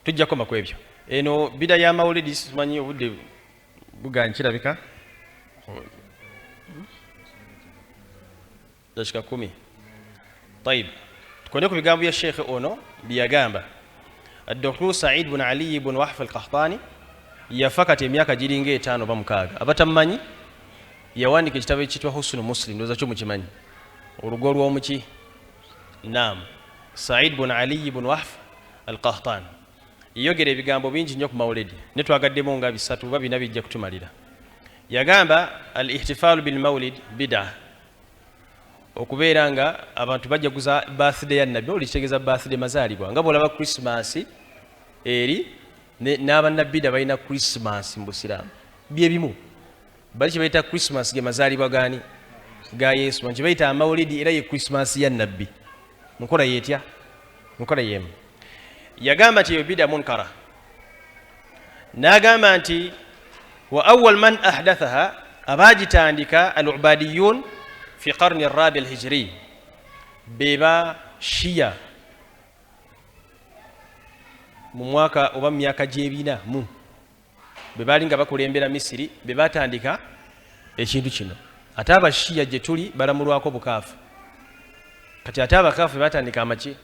tujja kukoma ku ebyo. Eno bida y'amawulidi, simanyi obudde buganye, kirabika dakika 10. Tayib, tukonde ku bigambo bya sheekhe ono byeyagamba. Dr Said bun Ali bun Wahf al Qahtani yafa kati emyaka giringa 5 oba 6. Abatamumanyi, yawandika ekitabo ekiyitibwa Husnu Muslim, ndowooza kyo mukimanyi, olugo lw'omuki. Nam, Said bun Ali bun Wahf al Qahtan yayogera ebigambo bingi nnyo ku mawulidi, ne twagaddemu nga bisatu oba bina bijja kutumalira. Yagamba al ihtifaalu bilmaulid bida, okubeera nga abantu bajaguza birthday ya nabbi. Oli kitegeeza birthday mazaalibwa, nga bwolaba Christmas eri n'abannabida balina Christmas mu busiraamu, byebimu. Bali kye bayita Christmas ge mazaalibwa gaani? Ga Yesu. Kye bayita amawulidi era ye Christmas ya nabbi, nkola yetya? Nkola yemu. Yagamba nti eyo bida munkara, n'agamba nti wa awal man ahdathaha, abaagitandika al ubadiyun fi qarni rabi alhijri, beba Shiya mu mwaka oba mu myaka gyebina mu bwe baali nga bakulembera Misiri, be batandika ekintu kino. Ate Abashiya gye tuli balamulwako bukaafu. Kati ate abakaafu be batandika amaki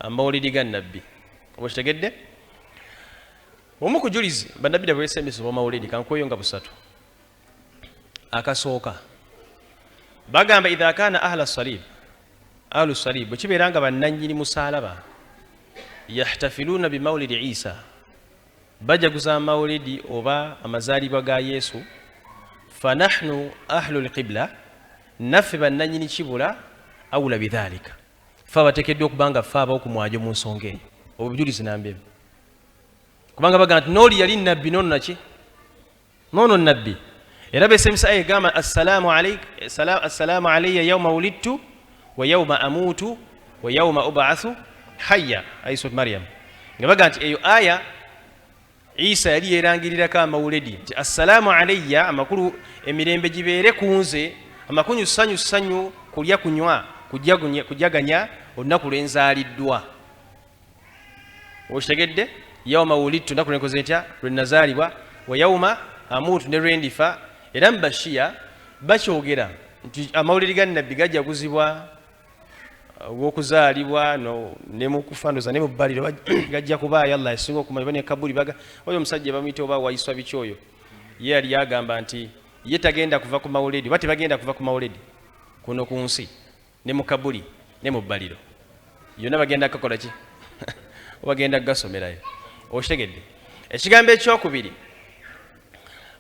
amawulidi ga nabbi, oba okitegedde? Omu kujulizi bannabbi bwesembesa obwamawulidi kankweyo nga busatu. Akasooka, bagamba idha kana ahla salib, ahlu salib, bwe kibeera nga bannannyini musaalaba, yahtafiluuna bimaulidi Isa, bajaguza amawulidi oba amazaalibwa ga Yesu, fanahnu ahlu lqibla, naffe bannannyini kibula, aula bidhalika, fe abateekeddwa okuba nga ffe abaokumwajo mu nsonga eyo. Obujulizi nambemu, kubanga bagamba nti nooli yali nabbi, noono naki? Noono nabbi. Era besemisa aya egamba assalaamu alayya yauma wulidtu wa yauma amuutu wa yauma ubaathu hayya, ayi surat Maryam, nga baga nti eyo aya Isa yali yeerangirirako amawuledi nti assalaamu alayya, amakulu emirembe gibeere ku nze, amakunyu ssanyu ssanyu, kulya kunywa kujaganya olunaku lwenzaaliddwa. Okitegedde? Yauma wulidtu, lunaku lwenkoze ntya? Lwenazaalibwa. Wa yauma amuutu, ne lwendifa. Era mu Bashiya bakyogera nti amawulire ga nabbi gajaguzibwa. Ogw'okuzaalibwa ne mu kufa, ndoza ne mu bbaliro gajja kubaayo. Allah asinga okumanya. Oba ne kabuli baga oyo omusajja bamuyita oba wayiswa biki oyo, ye yali agamba nti ye tagenda kuva ku mawuledi, oba tebagenda kuva ku mawuledi kuno ku nsi, ne mu kabuli ne mu bbaliro yonna bagenda kakola ki, bagenda kugasomerayo. Okitegedde? Ekigambo ekyokubiri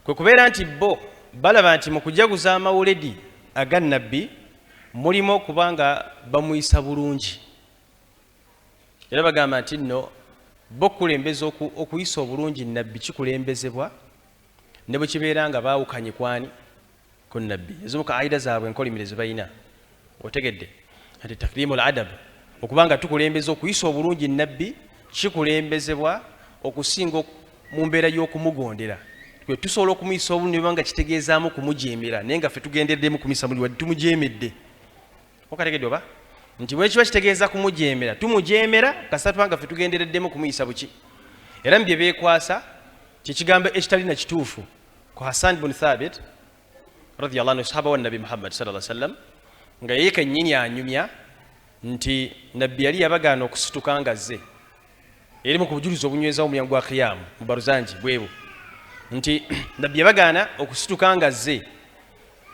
kwe kubeera nti bo balaba nti mu kujaguza amawuledi aga Nabbi mulimu okuba nga bamuyisa bulungi, era bagamba nti nno bo okukulembeza okuyisa obulungi Nabbi kikulembezebwa ne bwe kibeera nga baawukanye kwani ku Nabbi. Ezimu ku aida zaabwe enkolimire ze balina, otegedde, nti takrimu al adab, okuba nga tukulembeza okuyisa obulungi Nabbi kikulembezebwa okusinga mu mbeera y'okumugondera. Twe tusobola okumuyisa obulungi oba nga kitegeezaamu kumujeemera, naye nga ffe tugendereddemu kumuyisa bulungi wadde tumujeemedde. Okategedde? Oba nti bwekiba kitegeeza kumujeemera, tumujeemera kasita tuba nga ffe tugendereddemu kumuyisa buki. Era mu bye beekwasa kyekigambo ekitali na kituufu ku Hassan bun Thabit radiyallahu anhu, sahaba wa Nabbi Muhammad sallallahu alaihi wasallam, nga ye kennyini anyumya nti Nabbi yali yabagaana okusituka nga azze. Erimu ku bujulizi obunywezawo omulyango gwa kiyamu mu Baruzanji bwebwo nti Nabbi yabagaana okusituka nga azze,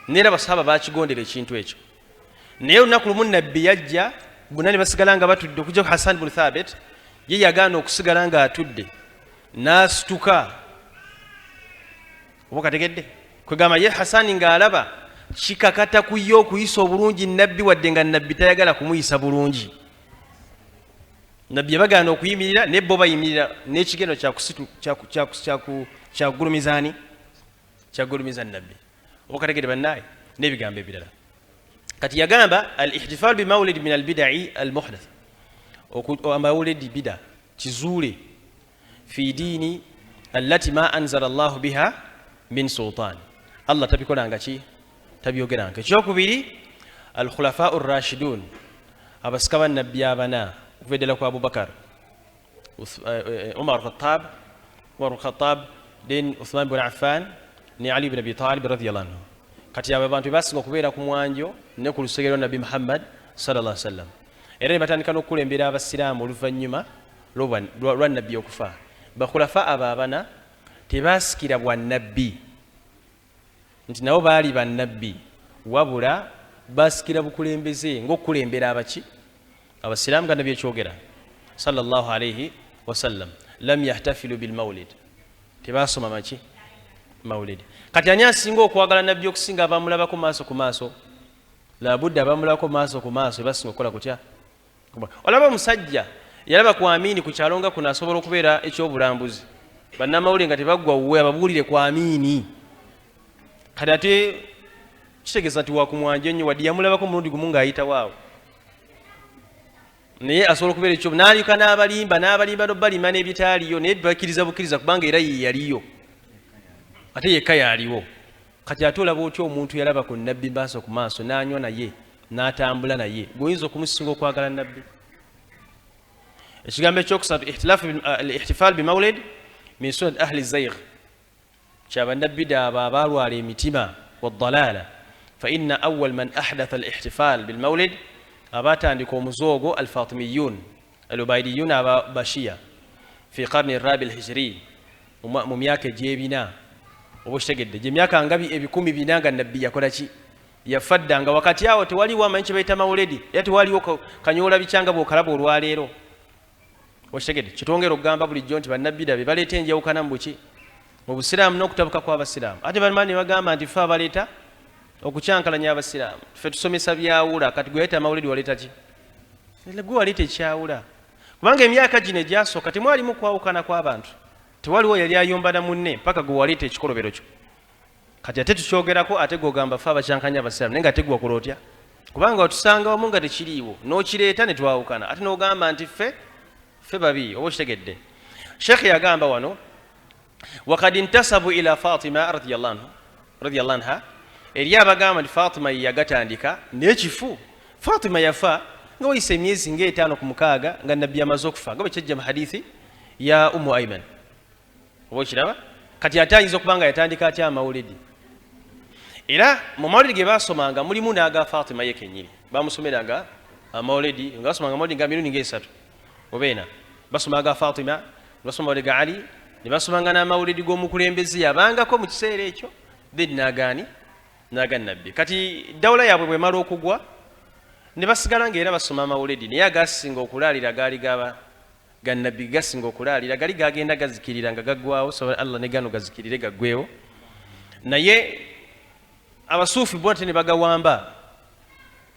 neera basahaba bakigondera ekintu ekyo. Naye olunaku lumu Nabbi yajja, bonna ne basigala nga batudde okujjako Hassan bun Thabit, ye yagaana okusigala nga atudde n'asituka. Oba kategedde? Kwegamba ye Hasani ng'alaba kikakata ku ye okuyisa obulungi Nabbi wadde nga Nabbi tayagala kumuyisa bulungi. Nabbi yabagaana okuyimirira, naye bo bayimirira n'ekigendo kyakugulumizaani, kyakugulumiza Nabbi. Oba kategedde bannaaye? N'ebigambo ebirala. Kati yagamba al ihtifal bimawulidi min albidai al muhdath, amawulidi bida kizuule fi diini allati ma anzala Llahu biha min sultan, Allah tabikolanga ki, tabyogeranga. Ekyokubiri, alkhulafau rashidun, abasika ba Nabbi abana okuva eddala ku Abubakar, Umar Khattab, Umar Khattab, then Uthman bun Affan ne Ali bin Abi Talib radiyallahu anhu. Kati abo abantu bebasinga okubeera ku mwanjo ne ku lusegere lwa Nabbi Muhammad sallallahu alaihi wasallam, era ne batandika n'okukulembera abasiraamu oluvannyuma lwa Nabbi okufa. Bakhulafa abo abana tebasikira bwa Nabbi nti nabo baali bannabbi, wabula basikira bukulembeze ng'okukulembera abaki abasiraamu nga Nabbi ekyogera sallallahu alaihi wasallam. Lam yahtafilu bilmaulid, tebasoma maki maulid. Kati ani asinga okwagala Nabbi okusinga abamulabako maaso ku maaso? Labudde abamulabako maaso ku maaso ebasinga okukola kutya? Olaba omusajja yalaba ku Amini ku kyalo nga kuno asobola okubeera ekyobulambuzi, bannamawulire nga tebaggwa wuwe ababuulire ku Amini. Kati ate kitegeeza nti wakumwanja ennyo, wadde yamulabako omulundi gumu ng'ayitawo awo, naye asobola okubeera ekyo n'alyoka n'abalimba n'abalimba n'obalimba n'ebitaaliyo, naye bakkiriza bukkiriza kubanga era ye yaliyo ate yekka yaliwo. Kati ate olaba otya omuntu yalaba ku Nabbi maaso ku maaso, n'anywa naye, n'atambula naye, gweoyinza okumusinga okwagala Nabbi? Ekigambo ekyokusatu, al-ihtifal bimawlid min sunnat ahli zaigh, kyabannabida abo abaalwala emitima wadalala. Fa inna awal man ahdatha al-ihtifal bilmawlid, abatandika omuze ogwo alfatimiyun alubaidiyun, aba Bashiya, fi qarni rabi alhijri, mu myaka egyebina. Oba okitegedde? Gyemyaka nga 400 nga Nabbi yakola ki, yafa dda, nga wakati awo tewaliwo amanyi kyebayita mawuledi, era tewaliwo kanyoola bikyanga bwokalaba olwaleero. Okitegedde? Kitwongera okugamba bulijjo nti bannabbida be baleeta enjawukana mu buki, mu busiraamu n'okutabuka kw'abasiraamu. Ate balima ne bagamba nti fe abaleeta okukyankalanya abasiraamu, ffe tusomesa byawula. Kati gwe yaleeta amawuledi waleeta ki? Gwe waleeta ekyawula, kubanga emyaka gino egyasooka temwalimu kwawukana kw'abantu, tewaliwo yali ayomba na munne mpaka gwe waleeta ekikolobero kyo. Kati ate tukyogerako, ate gwogamba fe abakyankanya abasiraamu, naye nga ate gwe wakola otya? Kubanga otusanga wamu nga tekiriiwo, n'okireeta ne twawukana, ate n'ogamba nti ffe babi. Oba okitegedde? Sheekh yagamba wano, wakad intasabu ila Fatima radiyallahu anha, eri abagamba nti Fatima ye yagatandika, naye kifu. Fatima yafa nga wayise emyezi nga 5 ku 6 nga Nabbi amaze okufa, nga bwe kyajja mu hadithi ya Umu Aiman. Oba okiraba? Kati ate ayinza okuba nga yatandika atya amawulidi? Era mu mawulidi ge basomanga mulimu n'aga Fatima ye kennyini, bamusomeranga. Amawuledi nga basomanga amawuledi nga mirundi ngaesatu oba ena. Basoma aga Fatima, ne basoma amawuledi ga Ali, ne basomanga n'amawuledi g'omukulembeze yabangako mu kiseera ekyo, then n'agaani n'aga Nabbi. Kati dawula yaabwe bwemala okugwa, ne basigala nga era basoma amawuledi, naye agasinga okulaalira gaali gaba ga Nabbi. Gasinga okulaalira gali gagenda gazikirira nga gaggwawo. So Allah ne gano gazikirire gaggwewo, naye abasuufi bo ate ne bagawamba,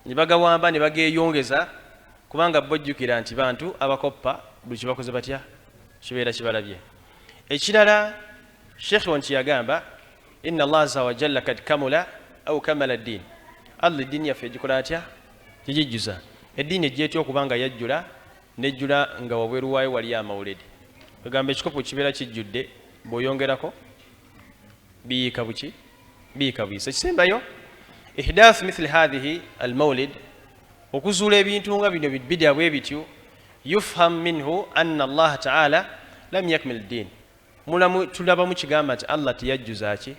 ne bagawamba ne bageeyongeza, kubanga bo jjukira nti bantu abakoppa buli kyebakoze batya kibeera kibalabye. Ekirala, Sheekh wanti yagamba, inna Allah aza wajalla kad kamula au kamala ddiin. Allah eddiini yaffe egikola atya? Gigijjuza. Eddiini ejja etya okuba nga yajjula, nejjula nga wabweru waayo wali amawuledi? Egamba ekikopo kibeera kijjudde, bw'oyongerako biyiika buki? Biyiika buyisa. Ekisembayo, ihdath mithli hathihi almaulid, okuzuula ebintu nga bino bidya bwe bityo, yufham minhu anna Allaha taala lam yakmil ddin. Mulamu tulabamu kigamba nti Allah teyajjuza ki?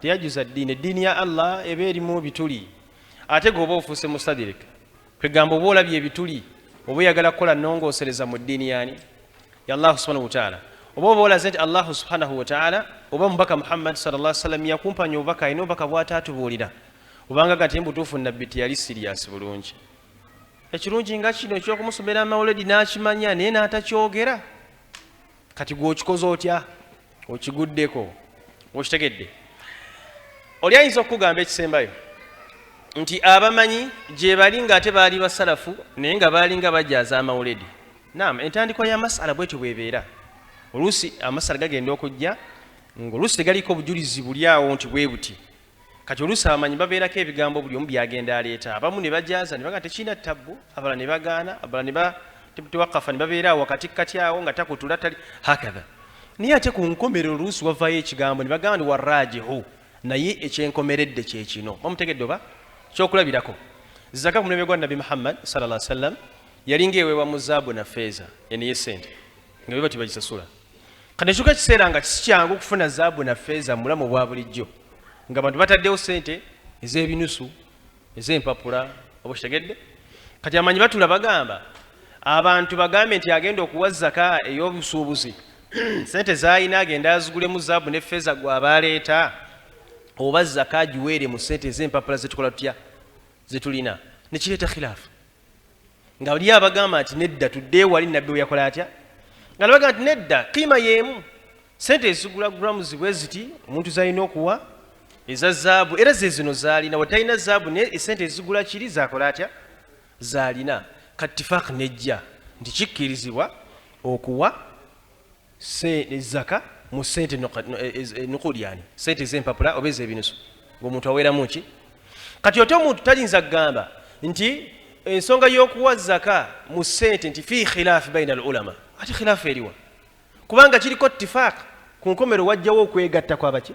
Teyajjuza ddiini. Eddiini ya Allah eba erimu bituli, ate gweoba ofuuse mustadirik, kwegamba oba olabye ebituli, oba oyagala kukola nongoosereza mu ddiini yani ya Allahu subhanahu wataala, oba olaze nti Allahu subhanahu wataala oba mubaka Muhammad salla sallam yakumpanya obubaka, alina obubaka bwataatubuulira, obanga gati mbutuufu Nabbi teyali serious bulungi. Ekirungi nga kino ekyokumusomera amawuledi n'akimanya naye n'atakyogera. Kati gw'okikoze otya? Okiguddeko, okitegedde? Oli ayinza okukugamba ekisembayo nti abamanyi gye bali ng'ate baali basalafu, naye nga baalinga bajaza amawuledi. Nam entandikwa ya masala bwetyo bwebeera. Oluusi amasala gagenda okujja ngaoluusi tegaliko obujulizi buli awo nti bwe buti. Kati oluusi abamanyi babeerako ebigambo buli omu byagenda aleeta. Abamu ne bajaza ne bagamba tekirina tabbu, abalala ne bagaana, abalala ne tewakafa ne babeera awo wakati kati awo nga takutula tali hakatha. Naye ate ku nkomerero oluusi wavaayo ekigambo ne bagamba nti warajihu, naye ekyenkomeredde kyekino. Bamutegedde oba? Kyokulabirako, zaka ku mulembe gwa Nabbi Muhammad sallallahu alaihi wasallam yalinga eweebwa mu zaabu na feeza, eno yesente nga be bati bagisasula. Kati ekyuka ekiseera nga si kyangu okufuna zaabu na feeza mu bulamu obwa bulijjo, nga abantu bataddewo sente ez'ebinusu, ez'empapula, oba okitegedde? Kati amanyi batula bagamba abantu bagambe nti agenda okuwa zaka ey'obusuubuzi sente z'alina agenda azigulemu zaabu ne feeza gw'aba aleeta, oba zaka agiweere mu sente ez'empapula zetukola tutya zetulina? Nekireeta khilaafu, nga oli abagamba nti nedda, tudde wali Nabbi we yakola atya, nga nabagamba nti nedda, kiima y'emu, sente ezigula grams bwe ziti omuntu zalina okuwa eza zaabu era ze zino zaalina, wetalina zaabu naye esente ezigula kiri zakola atya zaalina. Kati tifaq nejja nti kikkirizibwa okuwa zaka mu sente nuqud, yani sente ez'empapula oba ez'ebinusu, ng'omuntu aweeramu ki. Kati ote omuntu tayinza kugamba nti ensonga y'okuwa zaka mu sente nti fi khilaafi baina al ulama. Ate khilaafu eriwa? Kubanga kiriko tifaq, ku nkomero wajjawo okwegatta kwabaki.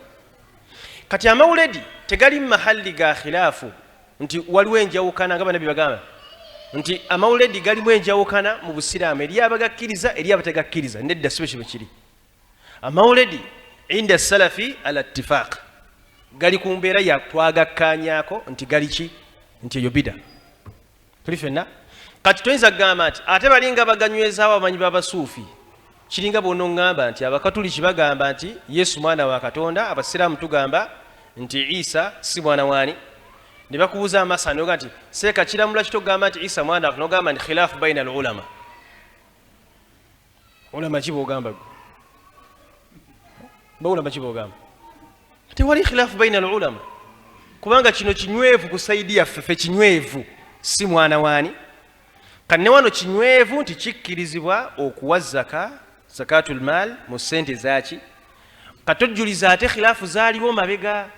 Kati amawuledi tegali mu mahalli ga khilaafu nti waliwo enjawukana, nga Bannabbi bagamba nti amawuledi galimu enjawukana mu Busiraamu, eri abagakkiriza, eri abategakkiriza. Nedda, si bwe kiri. Amawuledi inda salafi ala ittifaq gali ku mbeera ya twagakkaanyaako nti gali ki? Nti eyo bida tuli ffenna. Kati toyinza kugamba nti ate balinga baganywezaawo abamanyi b'abasuufi. Kiringa bw'onoŋŋamba nti Abakatuliki bagamba nti Yesu mwana wa Katonda, Abasiraamu tugamba nti Isa si mwana waani, ne bakubuuza amasa noga nti seeka kiramula kito okugamba nti Isa mwana wa, nogamba nti khilaafu baina al ulama. Ulama ki bwogamba gwe? Baulama ki bwogamba? Tewali khilaafu baina al ulama, kubanga kino kinywevu ku side yaffe. Ffe kinywevu si mwana waani. Kati ne wano kinywevu nti kikkirizibwa okuwa zaka, zakatul mal, mu sente zaki. Kati tojjuliza ate khilaafu zaaliwo mabega,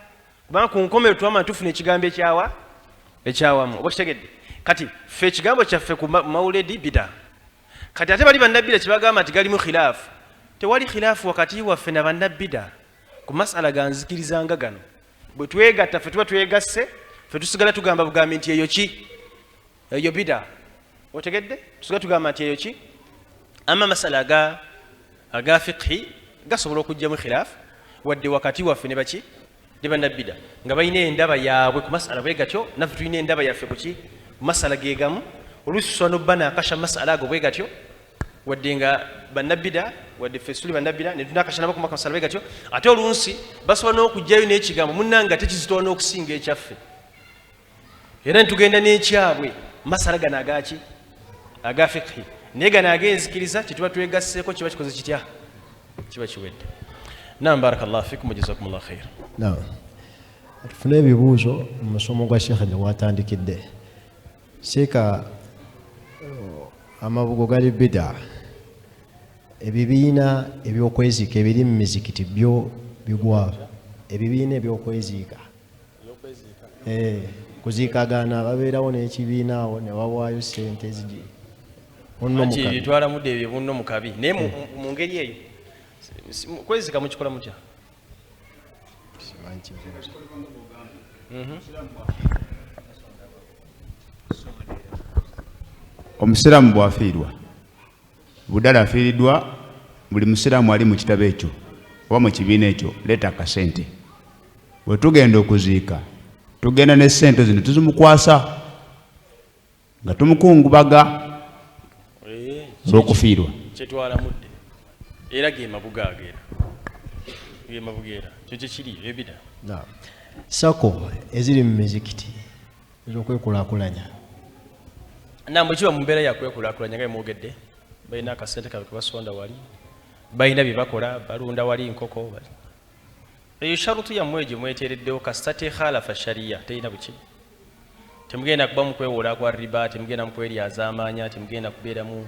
kubanga ku nkomero twamanya tufuna ekigambo ekyawa ekyawamu, oba kitegedde? Kati ffe ekigambo kyaffe ku mawuledi bida. Kati ate bali bannabbida kyebagamba nti galimu khilaafu, tewali khilaafu wakati waffe na bannabbida ku masala ganzikirizanga gano. Bwe twegatta ffe tuba twegasse, ffe tusigala tugamba bugambi nti eyo ki? Eyo bida. Otegedde? Tusigala tugamba nti eyo ki? Ama masala aga fiqhi gasobola okugjamu khilaafu wadde wakati waffe ne baki ne bannabbida, nga balina endaba yaabwe ku masala bwe gatyo, naffe tulina endaba yaffe kuki ku masala gegamu. Oluusi tusobola n'obba naakasha masala ago bwe gatyo, wadde nga bannabida, wadde ffe tuli bannabida, ne tunakasha nabo ku masala bwe gatyo. Ate oluusi basobola n'okugjayo n'ekigambo munnange ate kizitowa n'okusinga ekyaffe, era ne tugenda n'ekyabwe. Masala gano agaki? Aga fiqhi. Naye gano ag'enzikiriza kyetuba twegasseeko kiba kikoze kitya? Kiba kiwedde. Nam, barakallahu fikum wa jazakumullahu khair. Naam. Tufune ebibuuzo mu musomo gwa Sheikh gye watandikidde. Seeka, amabugo gali bida. Ebibiina eby'okweziika ebiri mu mizikiti byo bigwa. Ebibiina eby'okweziika. Kuziikagana babeerawo n'ekibiina awo ne bawaayo ssente zigi. Munno mu Anti kabi. Bitwalamudde ebyo munno mu kabi. Naye mu ngeri eyo kweziika mukikola mutya? Simanyi kibuuzo. Omusiraamu bw'afiirwa, budala afiiriddwa, buli musiraamu ali mu kitabo ekyo oba mu kibiina ekyo leeta akasente. Bwe tugenda okuziika, tugenda ne ssente zino tuzimukwasa nga tumukungubaga olw'okufiirwa. Kyetwalamudde era ge mabuga ago, era ge mabuga, era kyo kyekiri ebida. Naam. Sako eziri mu mizikiti ez'okwekulaakulanya. Namwe kiba mu mbeera yakwekulaakulanya nga bemwogedde, balina akasente kaabwe kebasonda wali, balina bye bakola, balunda wali nkoko bali. Eyo sharutu yammwe gye mweteereddewo kasita tekhalafa shariya, terina buki. Temugenda kuba mu kwewola kwa riba, temugenda mu kweryazaamaanya, temugenda kubeeramu,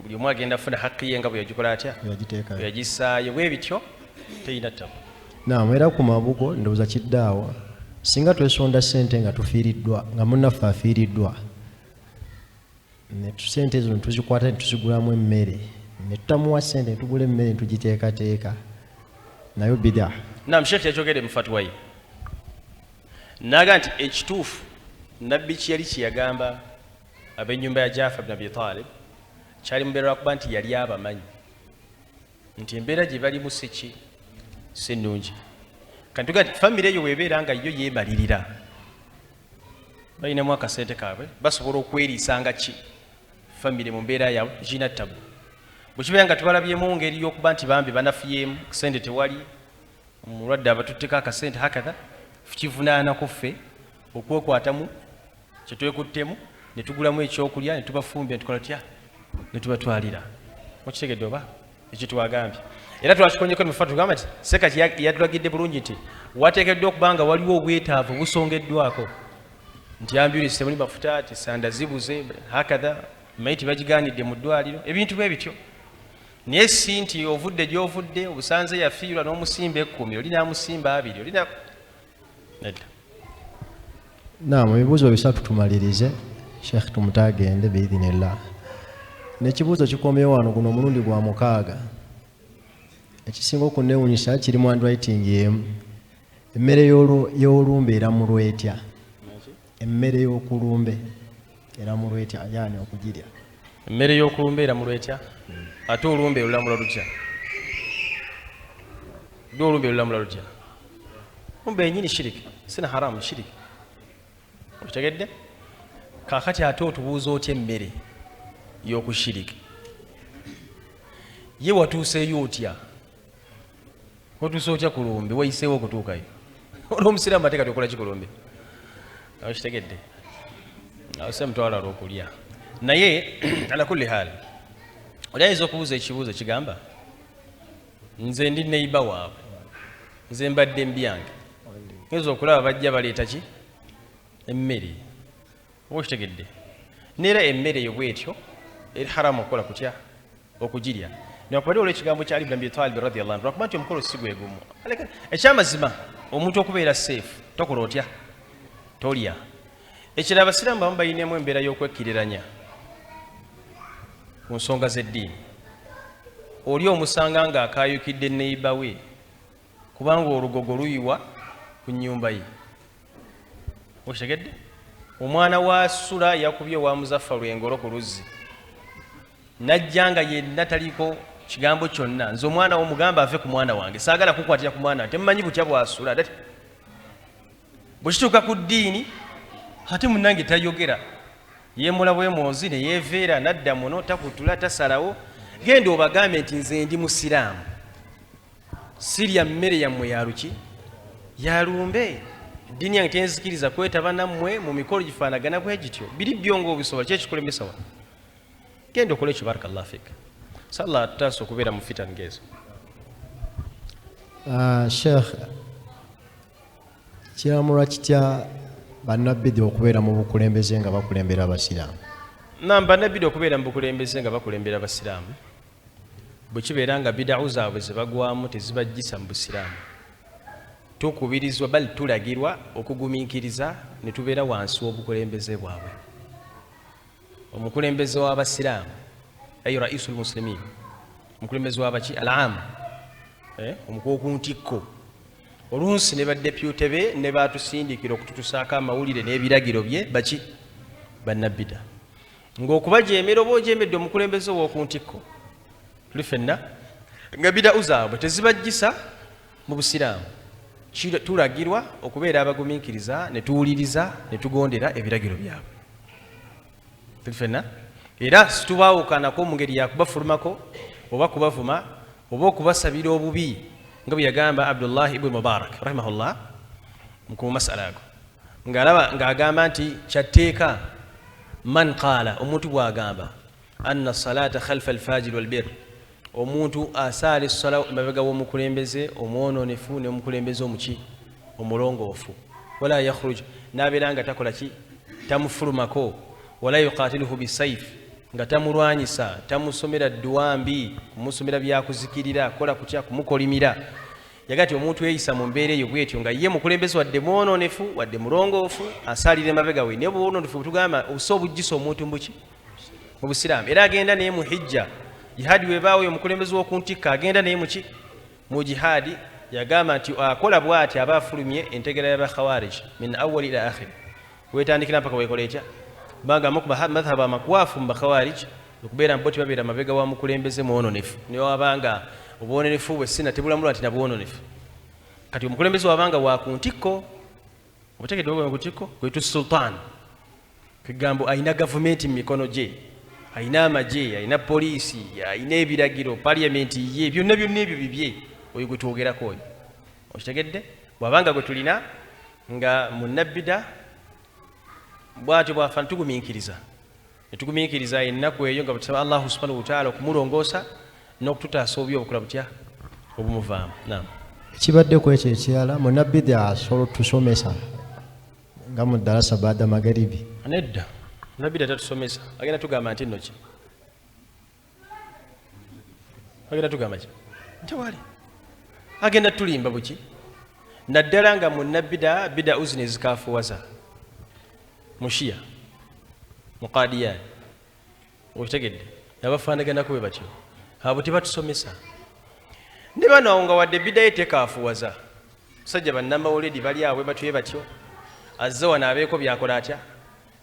buli omu agenda kufuna hakki ye nga bwe yagikola atya? Bwe yagiteekayo. Bwe yagissaayo. Bwe bityo terina ttabu. Naam, era ku mabugo ndowooza kiddaawo. Singa twesonda ssente nga tufiiriddwa, nga munnaffe afiiriddwa, ne ssente ezo ne tuzikwata ne tuzigulamu emmere, ne tutamuwa ssente ne tugula emmere ne tugiteekateeka, nayo bida. Nam, Sheekh yakyogedde mu fatuwa ye naga nti ekituufu nabbi kye yali kyeyagamba ab'ennyumba ya Jafar bin Abi Talib kyali mubeera lwakuba nti yali abamanyi nti embeera gye balimu si ki, si nnungi. Kati tugaa nti famire eyo weebeera nga yo yeemalirira, balinamu akasente kaabwe, basobola okweriisa nga ki famire mu mbeera yaabwe, tekirina ttabu. Bwe kibeera nga tubalabyemu ngeri y'okuba nti bambi banafuyeemu, sente tewali, omulwadde abatutteko akasente hakatha, kivunaanako ffe okwekwatamu kyetwekuttemu ne tugulamu ekyokulya ne tubafumbya ne tukola tutya ne tubatwalira. Mukitegedde oba ekyo twagambye? Era twakikonyeko mufa tugamba nti sekati yatulagidde bulungi nti wateekeddwa okuba nga waliwo obwetaavu busongeddwako nti ambulance temuli mafuta, ti sanda zibuze, hakatha, maiti bagiganidde mu ddwaliro, ebintu bwe bityo. Naye si nti ovudde gy'ovudde obusanze yafiirwa n'omusimba 10, oli n'amusimba 20, olina nedda. Naam, ebibuuzo 3 tumalirize, Sheikh tumutagende biidhinillah. N'ekibuuzo kikomyewo wano, guno omulundi gwa 6. Ekisinga okunneewuunyisa kiri mu handwriting emu. Emmere y'olumbe eramulwa etya? Emmere y'okulumbe eramulwa etya? Yaani okugirya. Emmere y'okulumbe eramulwa etya? Ate olumbe lulamula lutya? Lwo olumbe lulamula lutya? Lumbe yennyini shiriki, sina haramu, shiriki. Okitegedde? Kaakati ate otubuuza otya emmere y'okushiriki? Ye watuuseeyo otya? Watuuse otya ku lumbe? Wayiseewo okutuukayo? Olw'omusiraamu ate kati okola ki ku lumbe? Okitegedde? Awo se mutwala lw'okulya. Naye ala kulli haal, oli ayinza okubuuza ekibuuzo kigamba, nze ndi neighbor waabwe, nze mbadde mbyange, ngeza okulaba bajja baleeta ki? Emmere. Oba okitegedde? Neera emmere eyo bwetyo eri haramu okukola kutya? Okugirya. Newankubadde olw'ekigambo kya Ali bin Abi Talib radiyallahu anhu, lwakuba nti omukolo si gwe gumu. Ekyamazima omuntu okubeera safe tokola otya? Tolya. Ekirala, abasiraamu bamu bayinemu embeera y'okwekkiriranya ku nsonga z'eddiini. Oli omusanga ng'akaayukidde neighbor we kubanga olugogo luyiwa ku nnyumba ye. Okitegedde? Omwana wa Sula yakubye owa Muzaffaru engolo ku luzzi, najja nga yenna taliko kigambo kyonna. Nze omwana wo mugamba ave ku mwana wange, saagala kukwatira ku mwana wange, temumanyi butya bw'asula. Ate bwe kituuka ku ddiini ate munnange tayogera. Yeemula bwemwozi ne yeeveera n'adda muno, takutula, tasalawo. Genda obagambe nti nze ndi musiraamu, sirya mmere yammwe ya luki ya lumbe, eddiini yange tenzikiriza kwetaba nammwe mu mikolo gifaanagana bwe gityo. Biri byo ng'obisobola, ki ekikulemesa wano? Genda okole ekyo. Barakallahu fik. Sallah atutaasa okubeera mu fitan ngeezo. Sheikh, kiramulwa kitya bannabidi okubeera mu bukulembeze nga bakulembera abasiraamu? Nam, bannabidi okubeera mu bukulembeze nga bakulembera abasiraamu, bwe kibeera nga bidau zaabwe ze bagwamu tezibajjisa mu busiraamu, tukubirizwa, bali tulagirwa okugumiikiriza ne tubeera wansi w'obukulembeze bwabwe. Omukulembeze w'abasiraamu, ay raisu lmuslimin, omukulembeze w'abaki al-am, omukulu ku ntikko, olunsi ne badepute be ne batusindikira okututusaako amawulire n'ebiragiro bye baki bannabida, ng'okubajeemera oba ojeemedde omukulembeze ow'oku ntikko. Tuli ffenna nga bidau zaabwe tezibajjisa mu busiraamu, tulagirwa okubeera abagumiikiriza ne tuwuliriza ne tugondera ebiragiro byabwe. Tuli ffenna era situbaawukanako mu ngeri yakubafulumako oba kubavuma oba okubasabira obubi, nga bwe yagamba Abdullah ibuni Mubarak rahimahullah ku masala ago, ng'alaba ng'agamba nti kyatteeka man qaala, omuntu bw'agamba anna salata khalfa alfajiri walbir, omuntu asaala essala emabega w'omukulembeze omwononefu n'omukulembeze omuki omulongoofu, wala yakhruj, n'abeera nga takola ki, tamufulumako, wala yuqatiluhu bisaif, nga tamulwanyisa, tamusomera dduwa mbi, kumusomera byakuzikirira, kola kutya, kumukolimira. Yaga ti omuntu yeeyisa mu mbeera eyo bwetyo nga ye mukulembeze wadde mwononefu wadde mulongoofu, asaalira emabega we, naye obwononefu bwetugamba obusa obujjisa omuntu mbuki mu busiraamu, era agenda naye mu hijja, jihaadi webaawo, oyo omukulembeze w'oku ntikko agenda naye muki mu jihaadi. Yagamba nti akola bw'ati aba afulumye entegera y'abakhawarij min awali ila akhiri, wetandikira mpaka wekola etya, kubanga amu ku madhhabu amakwafu mu bakhawarij okubeera bo tebabeera mabega wa mukulembeze mwononefu, naye wabanga obwononefu bwe sina tebulamulwa nti nabwononefu. Kati omukulembeze wabanga wa ku ntikko, obutegedde bwe ku ntikko kwetu sultan, kwegambo alina gavumenti mu mikono gye, alina amagye, alina poliisi, alina ebiragiro, parliament ye, byonna byonna ebyo bibye, oyo gwe twogerako oyo. Okitegedde? Bw'abanga gwe tulina nga munnabida bw'atyo bw'afaana, tugumiikiriza ne tugumiikiriza ennaku eyo nga bwetusaba Allahu subhanahu wataala okumulongoosa n'okututaasa obubi obukula butya obumuvaamu. Naam. Ekibadde ku ekyo ekirala, munnabidi asobola otusomesa nga mu ddalasa baada magaribi? Nedda, munnabida tatusomesa. Agenda tugamba nti nno ki, agenda tugamba ki, tewali, agenda tulimba buki, naddala nga munnabida bida uzina ezikafuwaza mushiya muqadiyani. Okitegedde? Abafaanaganako bwe batyo abo tebatusomesa. Ne bano awo nga wadde bida ye tekafuwaza, musajja bannamawuledi bali awo bwe batyo batyo, azze wano abeeko byakola atya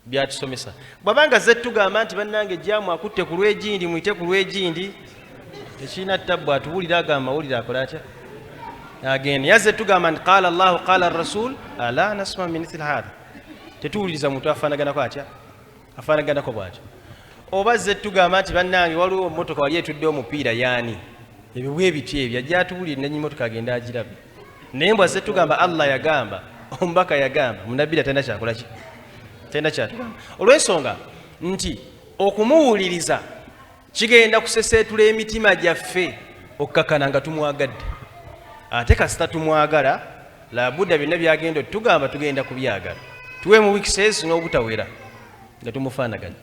byatusomesa. Bw'abanga azze tugamba nti bannange jaamu akutte ku lw'egindi, muyite ku lw'egindi, tekirina tabbu, atubuulire ago amawulire, akola atya agenda. Yazze tugamba nti qaala Allahu qaala rasul, ala nasma min mithili hatha, tetuwuliriza muntu afaanaganako atya, afaanaganako bwatyo. Oba azze tugamba nti bannange waliwo emmotoka wali etudde omupiira yaani, ebyo bwe bityo ebyo, ajja atubuulire nannyini motoka agenda agirabe. Naye mbw azze tugamba Allah yagamba, omubaka yagamba, munabbira talina kyakola ki, talina kyatugamba, olw'ensonga nti okumuwuliriza kigenda kuseseetula emitima gyaffe okukakana nga tumwagadde. Ate kasita tumwagala, labudda byonna byagenda otugamba tugenda kubyagala, tuwe mu weaknesses n'obutawera nga tumufaanaganya.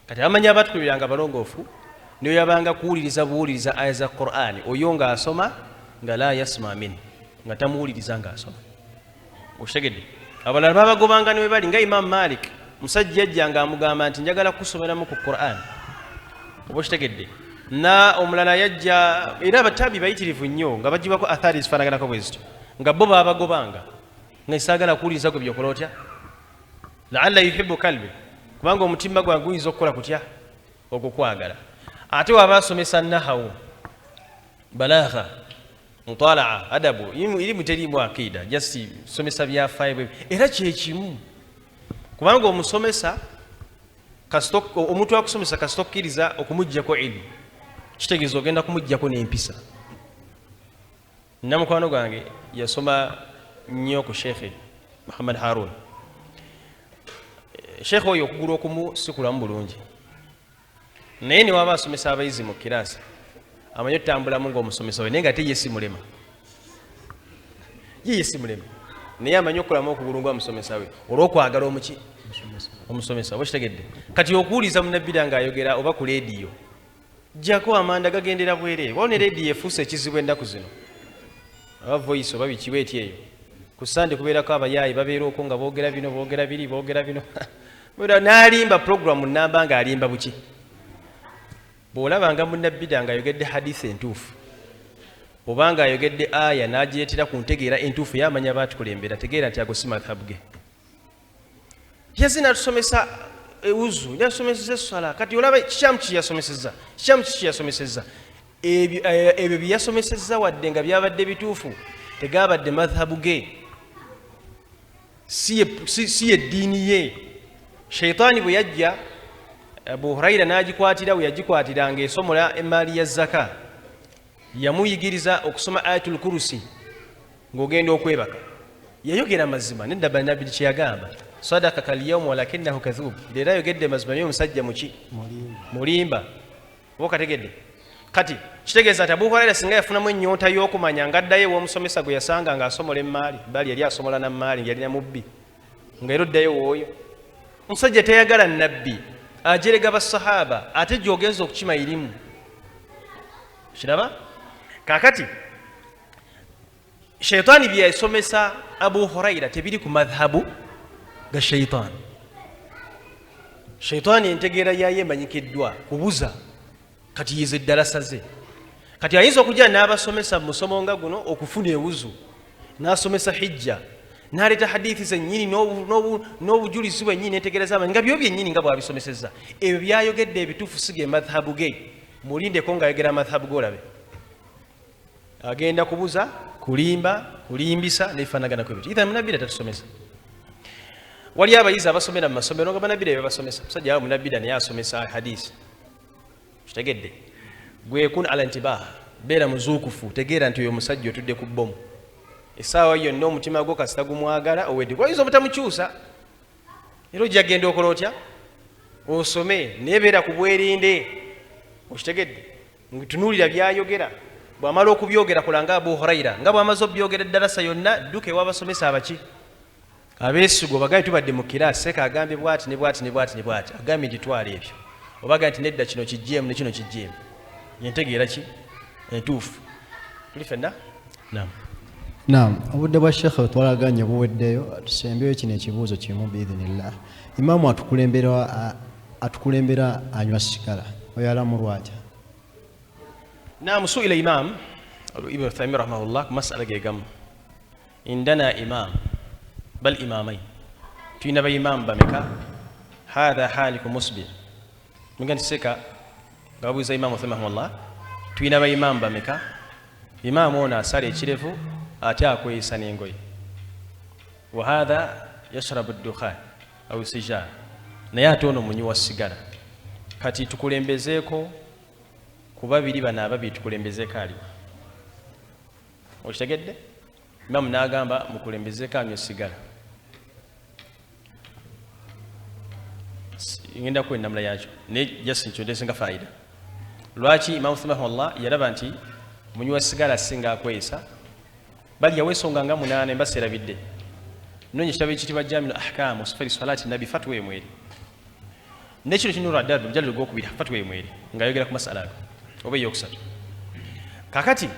Kati abamanyi abatukubiranga balongoofu, niyo yabanga kuwuliriza buwuliriza aya za Qur'ani, oyo ng'asoma nga la yasma min, nga tamuwuliriza ng'asoma. Okitegedde? Abalala babagobanga ne bali nga Imam Malik, musajja yajja ng'amugamba nti njagala kusomeramu ku Qur'an. Oba okitegedde? Na omulala yajja, era abatabi bayitirivu nnyo nga bagibwako athari zifaanaganako bwe zityo, nga bo babagobanga nga saagala kuwuliriza gwe byokola otya, laalla yuhibu kalbi, kubanga omutima gwange guyinza okukola kutya okukwagala. Ate waba asomesa nahawu, balagha, mutalaa, adabu, irimu terimu akida, just somesa byafaayo bwe era kyekimu, kubanga omusomesa Kasita omuntu akusomesa, kasita okkiriza okumuggyako ilmu, kitegeeza ogenda kumuggyako n'empisa. Namukwano gwange yasoma nnyo ku Sheekhe Muhammad Harun. Sheekhe oyo okugulu okumu sikulamu bulungi, naye ne waba asomesa abayizi mu kiraasi amanyi otambulamu ng'omusomesa we, naye nga te ye si mulema, ye si mulema, naye amanyi okukolamu okugulu ng'omusomesa we olw'okwagala omuki omusomesa oba. Kitegedde? Kati okuwuliza munabbira ng'ayogera oba ku leediyo, jjako amanda gagendera bwereere. Waliwo ne leediyo efuuse ekizibu ennaku zino, aba Voice oba biki bweti eyo ku Sande kubeerako abayaayi babeera okwo nga boogera bino, boogera biri, boogera bino, n'alimba puroguramu namba ng'alimba buki. Bw'olabanga munabbida ng'ayogedde hadisi entuufu oba ng'ayogedde aya n'agireetera ku ntegeera entuufu yamanya baatukulembera, tegeera nti ago si madhabu ge. Yazze n'atusomesa ewuzu, yatusomeseza esswala. Kati olaba kikyamu kiki yasomeseza, kikyamu kiki yasomeseza. Ebyo bye yasomesezza wadde nga byabadde bituufu, tegabadde madhabu ge, si ye ddiini ye. Sheitaani bwe yajja, Abu Huraira n'agikwatira we yagikwatira ng'esomola emaali ya zaka. Yamuyigiriza okusoma Ayatul Kurusi ng'ogenda okwebaka. Yayogera mazima nedda bannabbi kyeyagamba, sadakaka alyaumu walakinahu kadhub. Leero ayogedde mazima, naye omusajja muki mulimba. Oba okategedde? Kati kitegeeza nti Abu Huraira singa yafunamu ennyonta y'okumanya ng'addayo ew'omusomesa gwe yasanga ng'asomola emaali, bali yali asomola nammaali nga yalina mubbi, nga era oddayo wooyo omusajja tayagala nabbi, ajerega basahaba, ate gy'ogenza okukima irimu kiraba. Kakati sheitaani bye yasomesa Abu Huraira tebiri ku madhabu ga sheitaani. Sheitaani entegeera yayo emanyikiddwa kubuza. Kati yiza eddalasa ze. Kati ayinza okujja n'abasomesa mu musomo nga guno okufuna ewuzu, n'asomesa hijja, n'aleeta hadithi zennyini n'obujulizi bwennyini n'entegeera z'amanyi nga byo byennyini nga bw'abisomesezza. Ebyo byayogedde ebituufu si ge madhabu ge. Mulindeko ng'ayogera madhabu g'olabe agenda kubuza, kulimba, kulimbisa nebifaanaganako ebityo. Itha munabbira tatusomesa. Wali abayizi abasomera mu masomero nga banabbira byebasomesa. Musajja awo munabbira naye asomesa hadisi. Kitegedde? Gwe kun ala intibah, beera muzuukufu, tegeera nti oyo omusajja otudde ku bbomu essaawa yonna. Omutima gwo kasita gumwagala owedde, oyinza obutamukyusa, era ojja genda okola otya osome, naye beera ku bwerinde. Okitegedde? Tunuulira byayogera. Bw'amala okubyogera, kola nga Abu Huraira, nga bw'amaze obyogera eddalasa yonna, dduka ew'abasomesa abaki abeesigwa, bagaye tubadde mu kiraasi, seeka agambye bwati ne bwati ne bwati ne bwati, agambye nti twala ebyo, obaga nti nedda, kino kijjeemu ne kino kijjeemu. Yentegeera ki entuufu? Tuli fenna? Nam. Naam, obudde bwa shekhe twalaganye buweddeyo. Tusembyeyo kino ekibuuzo kimu biidhinillah. Imaamu atukulembera anywa sigala, oyo alamulwa atya? Naam, suila imam Ibn Uthaymin rahimahullah ku masala gegamu. Indana imam bal imamain, tulina baimaamu bameka? Hatha haliku musbir muga nti seka nga babuuza Imaamu Uthaymin rahimahullah, tulina baimaamu bameka? Imaamu ono asala ekirevu ate akweyisa n'engoye, wa hatha yashrabu dukhan au sijar, naye ate ono munywi wa sigala. Kati tukulembezeeko ku babiri bano ababiri, tukulembezeeko aliwa? Okitegedde? Imamu n'agamba mukulembezeeko anywa sigala. Ngenda kuwa ennamula yakyo, naye just nkyo ndesenga faida. Lwaki Imamu rahimahullah yalaba nti munywi wa sigala asinga akweyisa? Bali yawa ensonga nga munaana, emba seerabidde. Noonya ekitabo ekiyitibwa Jamiu Ahkamu sifati salati nabi, fatwa emweri nekino kinuru adad mujaliro gwokubiri, fatwa emweri ng'ayogera ku masala ago oba eyokusatu. Kakati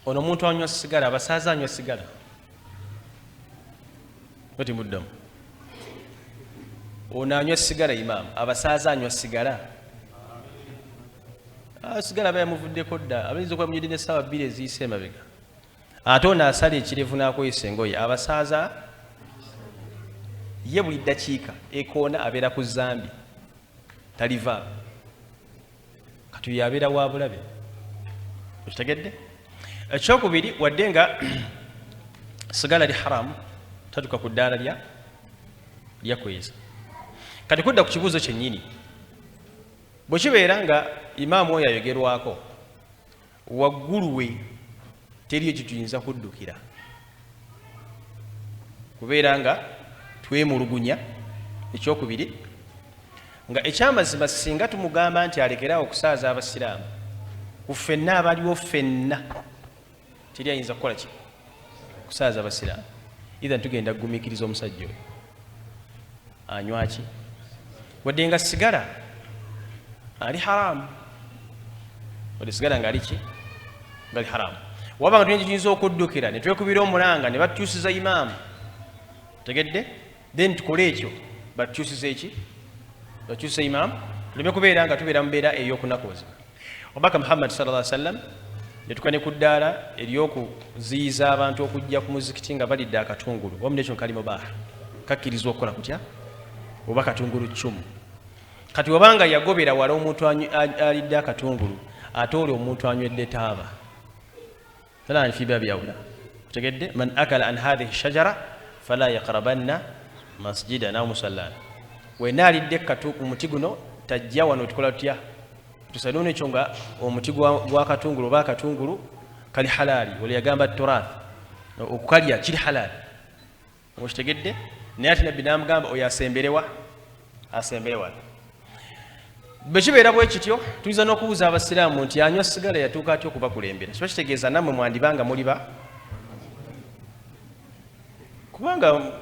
ono omuntu anywa sigala, abasaaza anywa sigala oti muddamu, ono anywa sigala, imaamu abasaaza anywa sigala. Sigala aba yamuvuddeko dda, abayinza okuba munywedde n'essaawa 2 eziyise emabega. Ate ono asala ekirevu n'akweyisa engoye, abasaaza ye buli ddakiika ekoona abeera ku zambi, talivaako. Kati oyo abeera wa bulabe. Okitegedde? Ekyokubiri, wadde nga sigala li haramu, tatuka ku ddaala lya lyakweyisa. Kati kudda ku kibuuzo kyennyini, bwe kibeera nga imaamu oyo ayogerwako waggulu we teriyo kituyinza kuddukira kubeera nga twemulugunya. Ekyokubiri, nga ekyamazima singa tumugamba nti alekeraawo okusaaza abasiraamu, ku ffenna abaliwo ffenna teri ayinza kukola ki kusaaza abasiraamu. Ithan tugenda kugumiikiriza omusajja oyo anywaki, wadde nga sigala ali haramu, wadde sigala nga ali ki, nga ali haramu. Waba nga tulina kituyinza okuddukira ne twekubira omulanga ne batukyusiza imaamu, tegedde, then tukole ekyo, batukyusiza eki, bakyuse imaamu, tuleme kubeera nga tubeera mu mbeera ey'okunakuwazibwa. Omubaka Muhammad sallallahu alaihi wasallam yatuka ne ku ddaala ery'okuziyiza abantu okujja ku muzikiti nga balidde akatungulu, wamu nekyo kali mubaaha, kakkirizibwa okukola kutya, oba katungulu cumu. Kati wabanga yagobera wala omuntu alidde akatungulu, ate oli omuntu anywedde taaba fala fi babi aula. Otegedde, man akala an hadhihi shajara fala yaqrabanna masjidana musallana, wenna alidde ku muti guno tajja wano. Tukola tutya? Tusaluuna ekyo nga omuti gwa katungulu oba akatungulu kali halaali, oli yagamba turath okukalya kiri halaali, okitegedde. Naye ate nabbi namugamba oyo asemberewa, asembere wano. Bwe kibeera bwe kityo, tuyinza n'okubuuza abasiraamu nti anywa sigala yatuuka atya okubakulembera? Kiba kitegeeza nammwe mwandibanga muliba, kubanga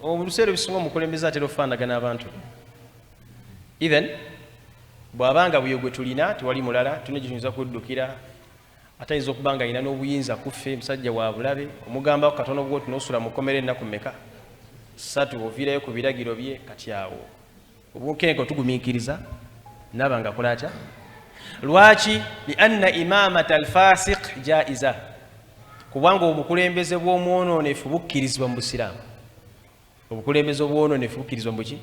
obuseera ebisinga omukulembeze atera okufaanagana abantu. Ithan bw'abanga buyo gwe tulina, tewali mulala tulina gye tuyinza kuddukira, ate ayinza okuba nga alina n'obuyinza kuffe, musajja wa bulabe, omugambako katono bwoti n'osula mukomera ennaku mmeka, 3, oviirayo ku biragiro bye. Kati awo obunkenke otugumiikiriza naaba nga akola atya? Lwaki? Lianna imamata alfasiq jaiza, kubanga obukulembeze bw'omwononefu bukkirizibwa mu busiraamu. Obukulembeze obwononefu bukkirizibwa mu buki?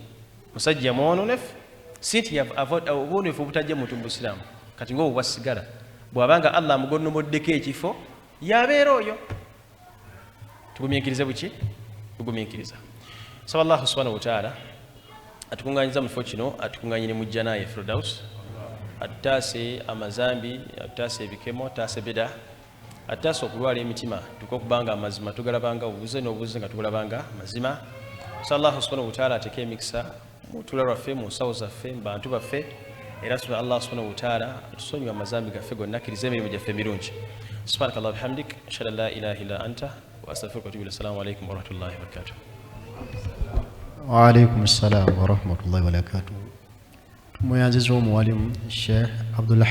Musajja mwononefu, si nti obwononefu obutajja muntu mu busiraamu. Kati nga obwo bwasigala, bw'abanga Allah amugonnomoddeko ekifo, yabeera oyo. Tugumiikirize buki? Tugumiikiriza. Saba Allahu subhanahu wataala atukuŋŋanyiza mu kifo kino, atukuŋŋanyire mu jjana ye Firdaus, atutaase amazambi, atutaase ebikemo, atutaase bida, atutaase okulwala emitima, tuke okubanga amazima tugalabanga obubuze n'obubuze nga tugulabanga mazima. Saba Allahu subhanahu wataala ateeke emikisa mu tula lwaffe, mu nsawo zaffe, mu bantu baffe. Era saba Allah subhanahu wataala atusonyiwe amazambi gaffe gonna, akkirize emirimu gyaffe emirungi. Subhanaka Allah bihamdik, ashhadu an la ilaha illa anta wa astaghfiruka wa atubu ilaik. Assalamu alaikum warahmatullahi wabarakatuh. Waalaikum salam warahmatullahi wabarakatuh. Tumweyanziza omuwalimu Sheikh Abdullah.